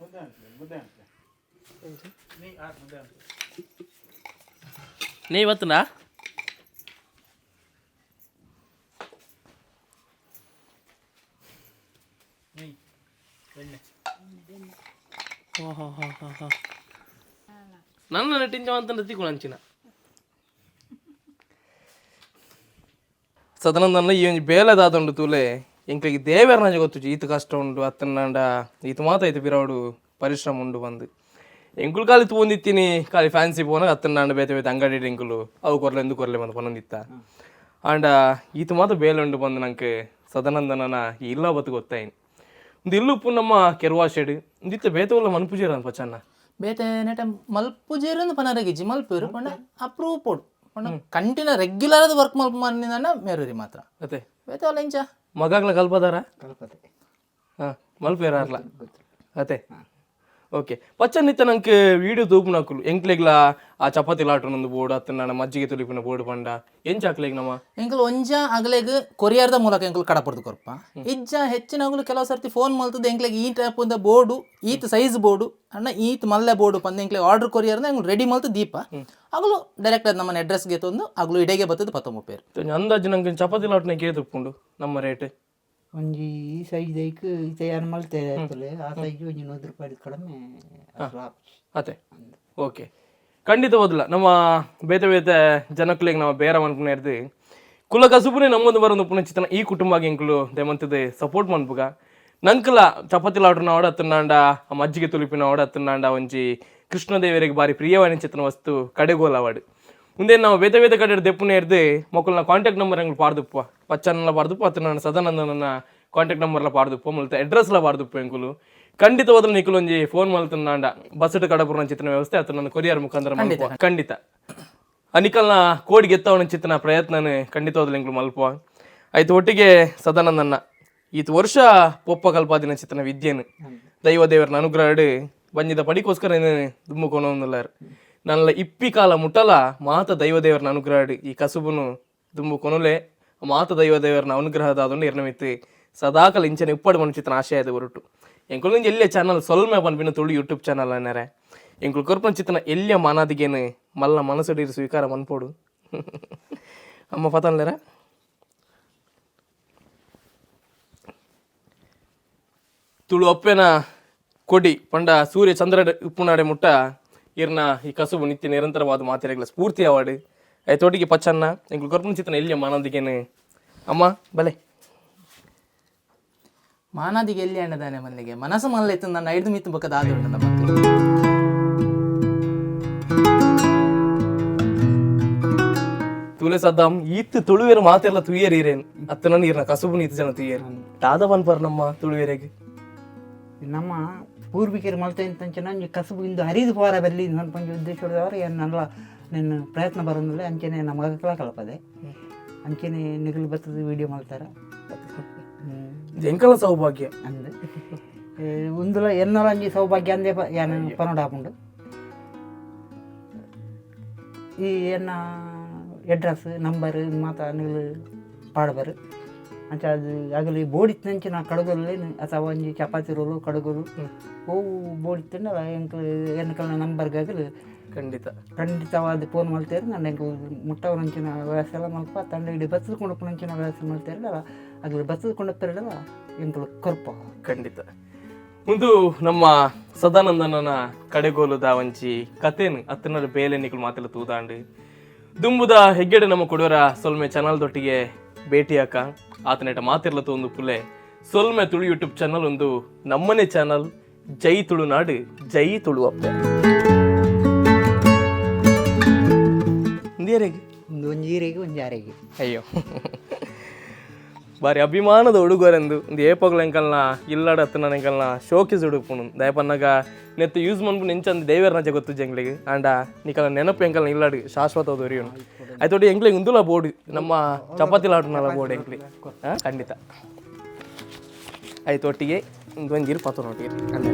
ಮುದ್ದೆ ಅನ್ಸ್ಲೆ, ಮುದ್ದೆ ಅನ್ಸ್ಲೆ ನೀ ಹಾಕ್ ಮುದ್ದೆ ಅನ್ಸ್ಲೆ. ನೇ ಇವತ್ತನಾ? ನೀ ಎಣ್ಣೆ. ನನ್ನ ನಟಿಂಚ ಅಂತ ತಿಕ್ಕುಣಂಚಿನ ಸದನಂದನ ಈ ಒಂಜಿ ಬೇಲೆ ದಾದುಂಡು ತೂಲೆ. ಎಂಕ್ಲಿಗೆ ದೇವೆರ್ನ ಗೊತ್ತುಜಿ ಈತ್ ಕಷ್ಟ ಉಂಡು ಅತ್ತನಾಂಡ ಈತ್ ಮಾತ ಐತೆ ಬಿರವಡು. ಪರಿಶ್ರಮ ಉಂಡು ಬಂದು ಎಂಕುಲು ಖಾಲಿ ತೂವೊಂದಿತ್ತೀನಿ ಖಾಲಿ ಫ್ಯಾನ್ಸಿ ಪೋನ ಅತ್ತನಾಂಡ ಬೇತೆ ಬೇತೆ ಅಂಗಡಿ ಎಂಕುಲು ಅವು ಕೊರ್ಲೆ ಎಂದು ಕೊರ್ಲೆ ಬಂದು ಪನೊಂದಿತ್ತ. ಆಂಡ ಈತ ಮಾತ ಬೇಲೆ ಉಂಡು ಬಂದು ನಂಗೆ ಸದಾನಂದನ ಈ ಇಲ್ಲ ಬತ್ತು ಗೊತ್ತಾಯಿನಿ. ಒಂದು ಇಲ್ಲುಪ್ಪು ನಮ್ಮ ಕೆರ್ವಾ ಶೆಡ್ ಇಂದಿತ್ತ ಬೇತೆ ಉಲ್ಲ ಮನ್ಪುಜೇರ ಪಚನ್ನ. ಬೇತೆ ನೆಟ ಮಲ್ಪುಜೇರು ಪನರಗಿಜ್ಜಿ ಮಲ್ಪೇರು ಪಂಡ ಅಪ್ರೂವ್ ಪೋಡು ಪಂಡ ಕಂಟಿನ್ಯೂ ರೆಗ್ಯುಲರ್ ಆದ ವರ್ಕ್ ಮಲ್ಪ ಮನ್ನಿಂದ ಮೇರೂರಿ ಮಾತ್ರ. ಅತ್ತೆ. ಬೇತೆ ಅಲ್ಲ ಇಂಚ. ಮಗಾಗ್ಲ ಕಲ್ಪದಾರ? ಕಲ್ಪತೆ. ಹಾಂ, ಮಲ್ಪೇರ ಅರ್ಲ ಅತ್ತೆ. ಓಕೆ ಪಚ್ಚನ್ನಿತ್ತ ನಂಗೆ ವೀಡಿಯೋ ತೂಪುನಕುಲು ಎಂಕ್ಲೆಗ್ಲ ಆ ಚಪಾತಿ ಲಾಟುನೊಂದು ಬೋರ್ಡ್ ಅತ್ತ ನನ್ನ ಮಜ್ಜಿಗೆ ತುಲಿಪಿನ ಬೋರ್ಡ್ ಪಂಡ ಎಂಚ ಹಾಕ್ಲೆಗ್ ನಮ್ಮ? ಎಂಕುಲು ಒಂಜ ಅಗಲೆಗ್ ಕೊರಿಯರ್ದ ಮೂಲಕ ಎಂಕುಲು ಕಡಪಡ್ದು ಕೊರ್ಪ ಇಜ್ಜ ಹೆಚ್ಚಿನಗುಲು ಕೆಲವು ಸರ್ತಿ ಫೋನ್ ಮಲ್ತದ ಎಂಕ್ಲೆಗ್ ಈ ಟೈಪ್ ಒಂದು ಬೋರ್ಡು ಈತ್ ಸೈಜ್ ಬೋರ್ಡು ಅಣ್ಣ ಈತ್ ಮಲ್ಲೆ ಬೋರ್ಡು ಪಂದ್ ಎಂಕ್ಲೆಗ್ ಆರ್ಡರ್ ಕೊರಿಯರ್ನ ಎಂಕುಲು ರೆಡಿ ಮಲ್ತು ದೀಪ ಅಗಲು ಡೈರೆಕ್ಟ್ ನಮ್ಮ ಅಡ್ರೆಸ್ಗೆ ತಂದು ಅಗಲು ಇಡೆಗೆ ಬತ್ತದ ಪತ್ತೊಂಬ ಪೇರು. ಅಂದಾಜು ನಂಗೆ ಚಪಾತಿ ಲಾಟ್ನ ಕೇತುಪ್ಪುಂಡು ನಮ್ಮ ರೇಟ್? ಒಂಜಿ ಈ ಸೈಜ್ ಐಕ್ ಇತ್ತೆ ಯಾನ್ ಮಲ್ತೆ ಆಯ್ತಲೆ ಆ ಸೈಜ್ ಒಂಜಿ 100 ರೂಪಾಯಿ ಕಡಿಮೆ ಅಸಲು ಆಪುಜಿ. ಅತ್ತೆ. ಓಕೆ, ಖಂಡಿತ ಓದಲ್ಲ ನಮ್ಮ ಬೇತೆ ಬೇತೆ ಜನಕ್ಲೆಗ್ ನಮ್ಮ ಬೇರೆ ಮನ್ಪುನ ಇರ್ದು ಕುಲ ಕಸುಬುನೇ ನಮ್ಮೊಂದು ಬರೋದು ಪುನಚಿತನ ಈ ಕುಟುಂಬಗೆ ಎಂಕುಲು ದೇಮಂತದೆ ಸಪೋರ್ಟ್ ಮನ್ಪುಗ. ನಂಕಲ ಚಪಾತಿ ಲಾಟ್ರನ ಓಡ ಅತ್ತನಾಂಡ ಆ ಮಜ್ಜಿಗೆ ತುಲಿಪಿನ ಓಡ ಅತ್ತನಾಂಡ ಒಂಜಿ ಕೃಷ್ಣದೇವರಿಗೆ ಬಾರಿ ಪ್ರಿಯವಾದ ಚಿತ್ರನ ವಸ್ತು ಕಡೆಗೋಲ ಅವಾಡು. ಮುಂದೆ ನಾವು ಬೇತೆ ಬೇತೆ ಕಡೆ ದೆಪ್ಪುನ ಇರ್ದು ಮೊಕ್ಕಲ್ನ ಕಾಂಟ್ಯಾಕ್ಟ್ ನಂಬರ್ ಎಂಗ್ಳು ಪಾಡ್ದುಪ್ಪ, ಪಚ್ಚನ್ನ ಪಾಡ್ದುಪ್ಪ ಅತ್ತ ಸದಾನಂದನ ಕಾಂಟ್ಯಾಕ್ಟ್ ನಂಬರ್ಲ ಪಾಡ್ದುಪ್ಪ ಮುಲ್ತ ಅಡ್ರೆಸ್ಲ ಪಾಡ್ದುಪ್ಪ. ಎಂಕುಲು ಖಂಡಿತವಾದ ನಿಕುಲು ಒಂಜಿ ಫೋನ್ ಮಲ್ತನಾಂಡ ಬಸ್ ಕಡಪುರನ ಚಿತ್ರನ ವ್ಯವಸ್ಥೆ ಅತ್ತ ನನ್ನ ಕೊರಿಯರ್ ಮುಖಾಂತರ ಮಲ್ಪುವ. ಖಂಡಿತ ಅನಿಕಲ್ನ ಕೋಡಿ ಗೆತ್ತವನ ಚಿತ್ರನ ಪ್ರಯತ್ನನೇ ಖಂಡಿತವಾದ ಎಂಕುಲು ಮಲ್ಪುವ. ಆಯ್ತು, ಒಟ್ಟಿಗೆ ಸದಾನಂದನ್ನ ಈತ ವರ್ಷ ಪೊಪ್ಪ ಕಲ್ಪಾದಿನ ಚಿತ್ರನ ವಿದ್ಯೆನು ದೈವ ದೇವರನ ಅನುಗ್ರಹ ಬಂಜಿದ ಪಡಿಕೋಸ್ಕರ ದುಮ್ಮುಕೊನೊಂದುಲ್ಲಾರ್ ನನ್ನ ಇಪ್ಪಿ ಕಾಲ ಮುಟ್ಟಲ ಮಾತ ದೈವ ದೇವರನ ಅನುಗ್ರಹ ಈ ಕಸುಬುನು ದುಂಬು ಕೊನುಲೆ ಮಾತ ದೈವ ದೇವರನ ಅನುಗ್ರಹದಾದೊಂಡು ಇರ್ನಮಿತ್ತು ಸದಾಕಲ ಇಂಚನೆ ಉಪ್ಪಡು ಮನುಚಿತನ ಆಶಯದ ಹೊರಟು ಎಂಕುಲು ಎಲ್ಲಿಯ ಚಾನಲ್ ಸೊಲ್ಮೆ ಪನ್ಪಿನ ತುಳು ಯೂಟ್ಯೂಬ್ ಚಾನಲ್ ಅನ್ನರೆ ಎಂಕುಲು ಕೊರ್ಪನ ಚಿತ್ತನ ಎಲ್ಲಿಯ ಮಾನಾದಿಗೇನು ಮಲ್ಲ ಮನಸ್ಸುಡೀರು ಸ್ವೀಕಾರ ಮನ್ಪೋಡು. ಅಮ್ಮ ಪತನ್ಲೇರ ತುಳು ಅಪ್ಪೆನ ಕೊಡಿ ಪಂಡ ಸೂರ್ಯ ಚಂದ್ರ ಉಪ್ಪುನಾಡೆ ಮುಟ್ಟ ಇರ್ನ ಈ ಕಸುಬು ನಿತ್ಯ ನಿರಂತರವಾದ ಮಾತಿರಗ್ಲ ಸ್ಫೂರ್ತಿ ಅವಾಡು. ತೋಟಿಗೆ ಪಚ್ಚನ್ನ ಎಂಕುಲು ಕೊರ್ಪನ ಚಿತ್ತನ ಎಲ್ಲಿಯ ಮಾನಾದಿಗೇನು ಅಮ್ಮ ಬಲೆ. ಮಾನಾದಿಗೆ ಎಲ್ಲಿ ಅಣ್ಣದಾನೆ ಮಲ್ಲಿಗೆ ಮನಸ್ಸು ಮಲ್ಲೆ ಇತ್ತು ನನ್ನ ಐದು ಮಿತ್ತು ಬಕ್ಕದ ಆದ ಉಂಟು ನಮ್ಮ. ತುಲೆ ಸದ್ದಾಂ ಈತ್ ತುಳುವೇರು ಮಾತೆಲ್ಲ ತುಯ್ಯರ್ ಈರೇನ್ ಅತ್ತ ನನ್ನ ಈರ್ನ ಕಸುಬು ನೀತು ಜನ ತುಯ್ಯರ್ ದಾದ ಪನ್ಪರ್ ನಮ್ಮ ತುಳುವೇರೆಗ್. ನಮ್ಮ ಪೂರ್ವಿಕರು ಮಲ್ತೆ ಅಂಚೆ ನಂಜಿ ಕಸುಬು ಇಂದು ಹರಿದು ಪೋರ ಬಲ್ಲಿ ನನ್ನ ಪಂಜ ಉದ್ದೇಶ ಹೊಡೆದವರು ಏನಲ್ಲ ನಿನ್ನ ಪ್ರಯತ್ನ ಬರೋದಿಲ್ಲ ಅಂಚೆನೆ ನಮ್ಮ ಮಕ್ಕಳ ಕಲ್ಪದೆ ಅಂಚೆನೆ ನಿಗಲು ಬತ್ತದ ವೀಡಿಯೋ ಮಾಡ್ತಾರ. ಎಂಕಲ ಸೌಭಾಗ್ಯ. ಅಂದು ಉಂದುಲ ಎನ್ನಲ ಅಂಜಿ ಸೌಭಾಗ್ಯ ಅಂದೇ ಯಾನ್ ಪನೋಡ ಆಪುಂಡು. ಈ ಎನ್ನ ಅಡ್ರೆಸ್ ನಂಬರ್ ಮಾತ ನಿಗಲು ಪಾಡ್ಬರು ಅಂಚ ಅದು ಆಗಲಿ ಬೋಡಿತ್ತಂಚೆ ನಾ ಕಡಗಲ್ಲಿ ಅಥವಾ ಒಂಜಿ ಚಪಾತಿ ರೋಲು ಕಡಗಲು ಅವು ಬೋಡಿತ್ತಂಡ ಎಂಕಲ್ ಎನ್ಕಲ್ನ ನಂಬರ್ಗಾಗಲಿ. ಖಂಡಿತ. ಖಂಡಿತವಾದ ಫೋನ್ ಮಲ್ತೇರು ನಾನು ಎಂಕಲ್ ಮುಟ್ಟವನಂಚಿನ ವ್ಯವಸ್ಥೆ ಎಲ್ಲ ಮಲ್ಪ ತಂಡ ಇಡೀ ಬತ್ತದ ಕೊಂಡಪ್ಪನಂಚಿನ ವ್ಯವಸ್ಥೆ ಮಲ್ತೇರಲ್ಲ ಆಗಲಿ ಬತ್ತದ ಕೊಂಡಪ್ಪಿರಲ್ಲ ಎಂಕಲ್ ಕೊರ್ಪ. ಖಂಡಿತ. ಒಂದು ನಮ್ಮ ಸದಾನಂದನ ಕಡೆಗೋಲುದ ಒಂಜಿ ಕಥೆನು ಅತ್ತನರ ಬೇಲೆ ನಿಕುಲು ಮಾತೆಲ್ಲ ತೂದಾಂಡು ದುಂಬುದ ಹೆಗ್ಗಡೆ ನಮ್ಮ ಕೊಡುವರ ಸೊಲ್ಮೆ ಚಾನಲ್ ದೊಟ್ಟಿಗೆ ಭೇಟಿಯಾಕ ಆತನೇಟ ಮಾತಿರ್ಲ ಒಂದು ಪುಲೆ ಸೊಲ್ಮೆ. ತುಳು ಯೂಟ್ಯೂಬ್ ಚಾನಲ್ ಒಂದು ನಮ್ಮನೆ ಚಾನಲ್. ಜೈ ತುಳುನಾಡು, ಜೈ ತುಳು ಅಪ್ಪೆ. ಇಂದಿಯರಿಗೆ. ಒಂದು ಒಂಜಿ ಈರೆಗೆ ಒಂಜಿ ಆರೆಗೆ. ಅಯ್ಯೋ, ಬಾರಿ ಅಭಿಮಾನದ ಹುಡುಗರೆಂದು ಒಂದು ಏಪಗ್ಲ ಎಂಕಲ್ನ ಇಲ್ಲಡ ಹತ್ತು ನನ್ನ ಎಂಕಲ್ನ ಶೋಕಿಸ್ ಹುಡುಪುನು ದಯಪನ್ನಾಗ ನೆತ್ತು ಯೂಸ್ ಮನ್ಪು ಎಂಚಂದು ದೇವರ ಗೊತ್ತು ಜಂಗ್ಲಿಗೆ. ಆಂಡ ನಿಕಲ ನೆನಪು ಎಂಕಲ್ನ ಇಲ್ಲಡ್ ಶಾಶ್ವತ ದೊರೆಯುನು. ಆಯ್ತೋಡಿ ಎಂಕ್ಲಿಗೆ ಉಂದುಲ ಬೋರ್ಡ್ ನಮ್ಮ ಚಪಾತಿ ಲಾಟುನಲ ಬೋರ್ಡ್ ಎಂಕ್ಲಿ. ಹಾಂ, ಖಂಡಿತ. ಆಯ್ತು, ಒಟ್ಟಿಗೆ ಒಂದು ಒಂಜಿರು ಪತ್ತು ಒಟ್ಟಿಗೆ ಅಂದರೆ.